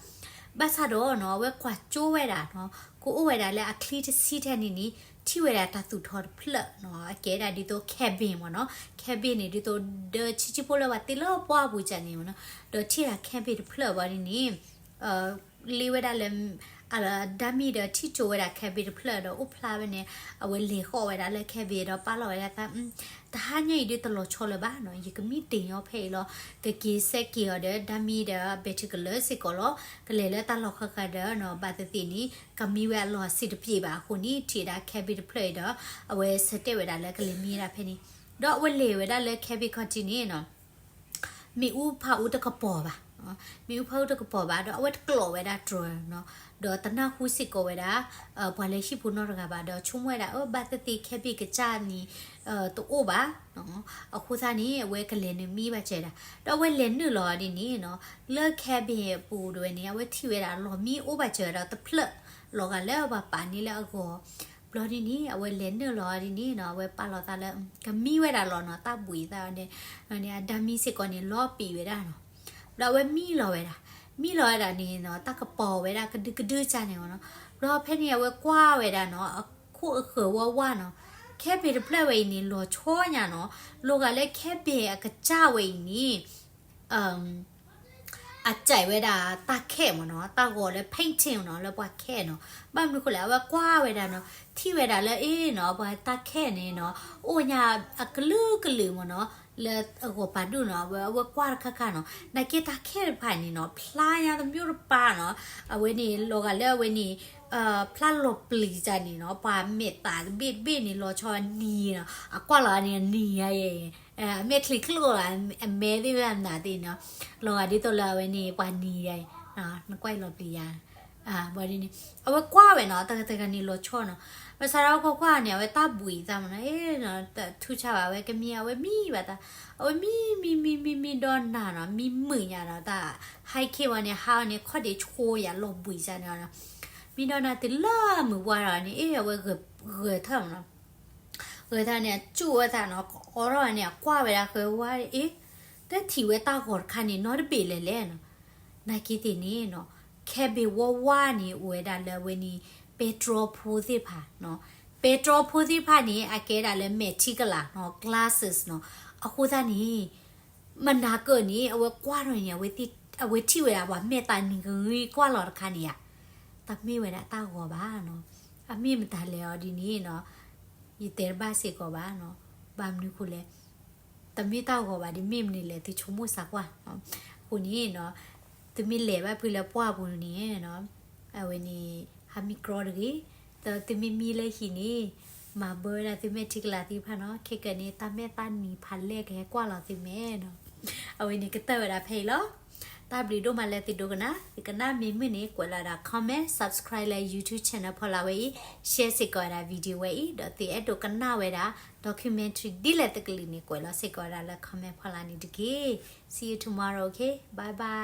ဘၣ်ဆၣ်ဒီးနီၤ အဝဲကွၢ်ကၠိဝဲဒၣ်နီၤ ကအိၣ်ဝဲဒၣ်လၢအချံတဆံထဲန့ၣ်န့ၣ် ထံၣ်ဝဲဒၣ်တၢ်သူၣ်ထီတဖျၢၣ်နီၤ အကဲဒၣ်ဒ်သိး cabin မ့ၢ်နီၤ cabin န့ၣ် ဒ်သိးဒၢဆံးဆံးဖိလၢပှၤတ့လၢပှၢ်ပူၤကၢ်န့ၣ်မ့ၢ်နီၤ ဒီးထံၣ်ဒၣ် cabin တဖျၢၣ်ဘၣ်ဒ်န့ၣ် လ့ဝဲဒၣ်လၢ အဒၣ်မံဒီးထံၣ်ကၠိဝဲဒၣ် cabin တဖျၢၣ်ဒီးအိၣ်ဖျါဝဲန့ၣ် အဝဲလဲၤဃီၣ်ဝဲဒၣ်လၢ cabin ဒီးပာ်လီၤဝဲဒၣ်သး တဟါညါအံၤဒ်တလီၤဆီလၢၤဘၣ်နီၤ ယကမံတ့ၢ်ညီဖဲအံၤလီၤ ကက့ၤစဲးက့ၤအီၤဒီး ဒၣ်မံဒီး battery ကလၢာ်စ့ၢ်ကီးလီၤ ကလဲၤလၢတၢ်လီၢ်ဃၣ်ဃၣ်ဒီးနီၤ ဘၣ်သ့ၣ်သ့ၣ်န့ၣ် ကမံဝဲအလီၢ်စံးတပျ့ၤဘၣ်အဃိန့ၣ် ထံၣ်ဒၣ် cabin တဖျၢၣ်အံၤဒီး အဝဲဆၢတဲာ်ဝဲဒၣ်လၢကလဲၤမံဒၣ်ဖဲန့ၣ် ဒီးအဝဲလဲၤဝဲဒၣ်လၢ cabin ခီၣ်ထံးန့ၣ်နီၤ မ့ၣ်အူဖးအူတကပီၤဘၣ်, မ့ၣ်အူဖးအူတကပီၤဘၣ် ဒီးအဝဲတကျိးဝဲဒၣ်တြီၤနီၤ, ဒီးတနၢ်ဟူစ့ၢ်ကီးဝဲဒၣ် ပှၤလၢဟံၣ်ဖိနီတဂၤဘၣ် ဒီးဆိကမိၣ်ဝဲဒၣ် အၢ ဘၣ်သ့ၣ်သ့ၣ် cabin ကစၢ်န့ၣ် တအိၣ်ဘၣ်, အဃိသတးန့ၣ် အဝဲကလဲၤနုာ်မံဘၣ်စၢၤဒၣ်, ဒီးအဝဲလဲၤနုာ်လီၤဒ်န့ၣ်နီၤ, လၢ cabin အပူၤဒၣ်ဝဲန့ၣ် အဝဲထံၣ်ဝဲဒၣ်လီၢ်မံအိၣ်ဘၣ်စၢၤဒီးတဖျၢၣ် လီၤဂာ်လၢပှၤပာ်န့ၢ်လၢအဂီၢ်, ဘျီဒ်န့ၣ် အဝဲလဲၤနုာ်လီၤဒ်န့ၣ်နီၤ, အဝဲပာ်လီၤသးလၢ ကမံဝဲဒၣ်လီၤနီၤ, တၢ်ဘှံးသးန့ၣ် အဒၣ်မံစ့ၢ်ကီးန့ၣ် လီၤပံာ်ဝဲဒၣ်နီၤ, ဘျီအဝဲမံလီၤဝဲဒၣ်, မံလီၤဝဲဒၣ်န့ၣ်နီၤ, တၢ်ကပီၤဝဲဒၣ်ကဒုကဒုကၢ်န့ၣ်နီၤ, ဘျီဖဲန့ၣ် အဝဲကွၢ်ဝဲဒၣ်နီၤ, အခိၣ်အဃၢၤဝါဝါနီၤ, cabin တဖျၢၣ်ဝဲအံၤန့ၣ် လီၤဆီညါနီၤ, လီၤဂာ်လၢ cabin အကစၢ်ဝဲအံၤန့ၣ် အစဲးဝဲဒၣ်တၢ်ခဲမ့ၢ်နီၤ, တၢ်ဂီၤလၢ painting နီၤ, လၢပှၤခဲနီၤ, ဘၣ်မနုၤဃိလဲၣ် အဝဲကွၢ်ဝဲဒၣ်နီၤ, ထံၣ်ဝဲဒၣ်လၢအ့နီၤ, ပှၤတၢ်ခဲန့ၣ်နီၤ, အိၣ်ညါအကလုာ်ကလုာ်မ့ၢ်နီၤ, လၢအဂီၤပာ်ဒူၣ်နီၤ, အဝဲကွၢ်တခါခါနီၤ, နာ်က့တၢ်ခဲတဖၣ်န့ၣ်နီၤ, ဖျါညါတမျိုးတပါနီၤ, အဝဲန့ၣ် လီၤဂာ်လၢအဝဲန့ၣ် ဖျါလီၤပျံၤတၢ်န့ၣ်နီၤ, ပှၤမဲာ်သၣ်တဘ့ၣ်တဘ့ၣ်န့ၣ် လီၤဆီနံၤနီၤ, အကွၢ်လီၤန့ၣ်နံၤယါအံၤ အမဲာ်ချံကျိၣ်လီၤ, အမဲာ်သ့ၣ်ဝဲဒၣ်နၤသ့ၣ်နီၤ, လီၤဂာ်ဒ်သိးလၢအဝဲန့ၣ် ပှၤနံၤယါအံၤ, နကွၢ်လီၤပျံၤယါ, ဘၣ်ဒ်န့ၣ် အဝဲကွၢ်ဝဲနီၤ, တဂၤတဂၤန့ၣ်လီၤဆီနီၤ, ဘၣ်ဆၣ်ဒီးကွၢ်ကွၢ်န့ၣ် အဝဲတၢ်ဘှံးသးမ့ၢ်နီၤ, ထူၣ်ဆါဘၣ် အဝဲကမံ အဝဲမံဘၣ်သး, အဝဲမံမံမံမံမံဒီးနၤနီၤ, မံမုာ်ညါဒီးတၢ် ဟဲခ့ဝဲန့ၣ် ဟးဝဲန့ၣ် ခီၣ်ဒ့ဆိယၤလီၤဘှံးစၢ်န့ၣ်နီၤ, မံဒီးနၤတုၤလၢမုၢ်ဝါဒီးန့ၣ် အ့ အဝဲဂဲၤထၢၣ်မ့ၢ်နီၤ ဂဲၤထၢၣ်န့ၣ် အစူၣ်ဝဲသးနီၤ, အိးထီၣ်န့ၣ် အကွၢ်ဝဲဒၣ်ဃဲဝါ အ့ တထံၣ်ဝဲတၢ်ဂီၤတခါန့ၣ် နီတဘ့ၣ်လဲၣ်လဲၣ်နီၤ, နာ်က့သ့ၣ်န့ၣ်နီၤ, cabin ဝါဝါန့ၣ် အိၣ်ဝဲဒၣ်လၢအဝဲန့ၣ် ပဲတြီဖိသ့ၣ်တဖၣ်နီၤ, ပဲတြီဖိသ့ၣ်တဖၣ်န့ၣ် အကဲဒၣ်လၢမဲာ်ထံကလၤနီၤ, glasses နီၤ, အဃိသတးန့ၣ် မနၤကၢၣ်န့ၣ် အဝဲကွၢ်ထီၣ်န့ၣ် အဝဲထံၣ်ဝဲဒၣ်ပှၤမဲာ်သၣ်နံၤကဂံကွၢ်လီၤတခါန့ၣ်ဧါ, တမ့ၢ်ဝဲဒၣ်တၢ်ဂီၤဘၣ်နီၤ, အမ့ၢ်မတၤလဲၣ်အီၤဒ်န့ၣ်နီၤ, ယတဲတဘၣ်စ့ၢ်ကီးဘၣ်နီၤ, ဘၣ်မနုၤဃိလဲၣ်, တမ့ၢ်တၢ်ဂီၤဘၣ်ဒ်မ့ၢ်မနုၤလဲၣ် သုဆိကမိၣ်စၢ်ကွၢ်, အဃိန့ၣ်နီၤ, သုမ့ၢ်လဲၤဘၣ်ဖုလၢပှၢ်ပူၤန့ၣ်နီၤ, အဝဲန့ၣ် အမံၤကြီတဂ့ၤ. ဒီးသုမ့ၢ်မံလၢဟံၣ်န့ၣ် မၤဘၢဝဲဒၣ်သုမဲာ်ထံကလၤသ့ၣ်တဖၣ်နီၤ. ခဲကနံၣ်န့ၣ် တၢ်မဲာ်တၢ်နံၤဖးလဲၢ်ကဟဲကွၢ်လီၤသုမဲာ်နီၤ. အဝဲန့ၣ်ကတၢၢ်ဝဲဒၣ်ဖဲအံၤလီၤ. တၢ်ဘျုးဒိၣ်မးလၢသုဒိကနၣ်, သုကနၣ်မ့ၢ်မုာ်န့ၣ် ကွဲးလီၤဝဲဒၣ် comment, subscribe လၢ YouTube channel ဖီလာ်ဝဲအံၤ, share စ့ၢ်ကီးဝဲဒၣ် video ဝဲအံၤ, ဒီးသုအဲၣ်ဒိးကနၣ်ဝဲဒၣ် documentary ဒ်လဲၣ်တကလုာ်န့ၣ် ကွဲးလီၤစ့ၢ်ကီးဝဲဒၣ်လၢ comment ဖီလာ်န့ၣ်တက့ၢ်. See you tomorrow, okay? Bye bye.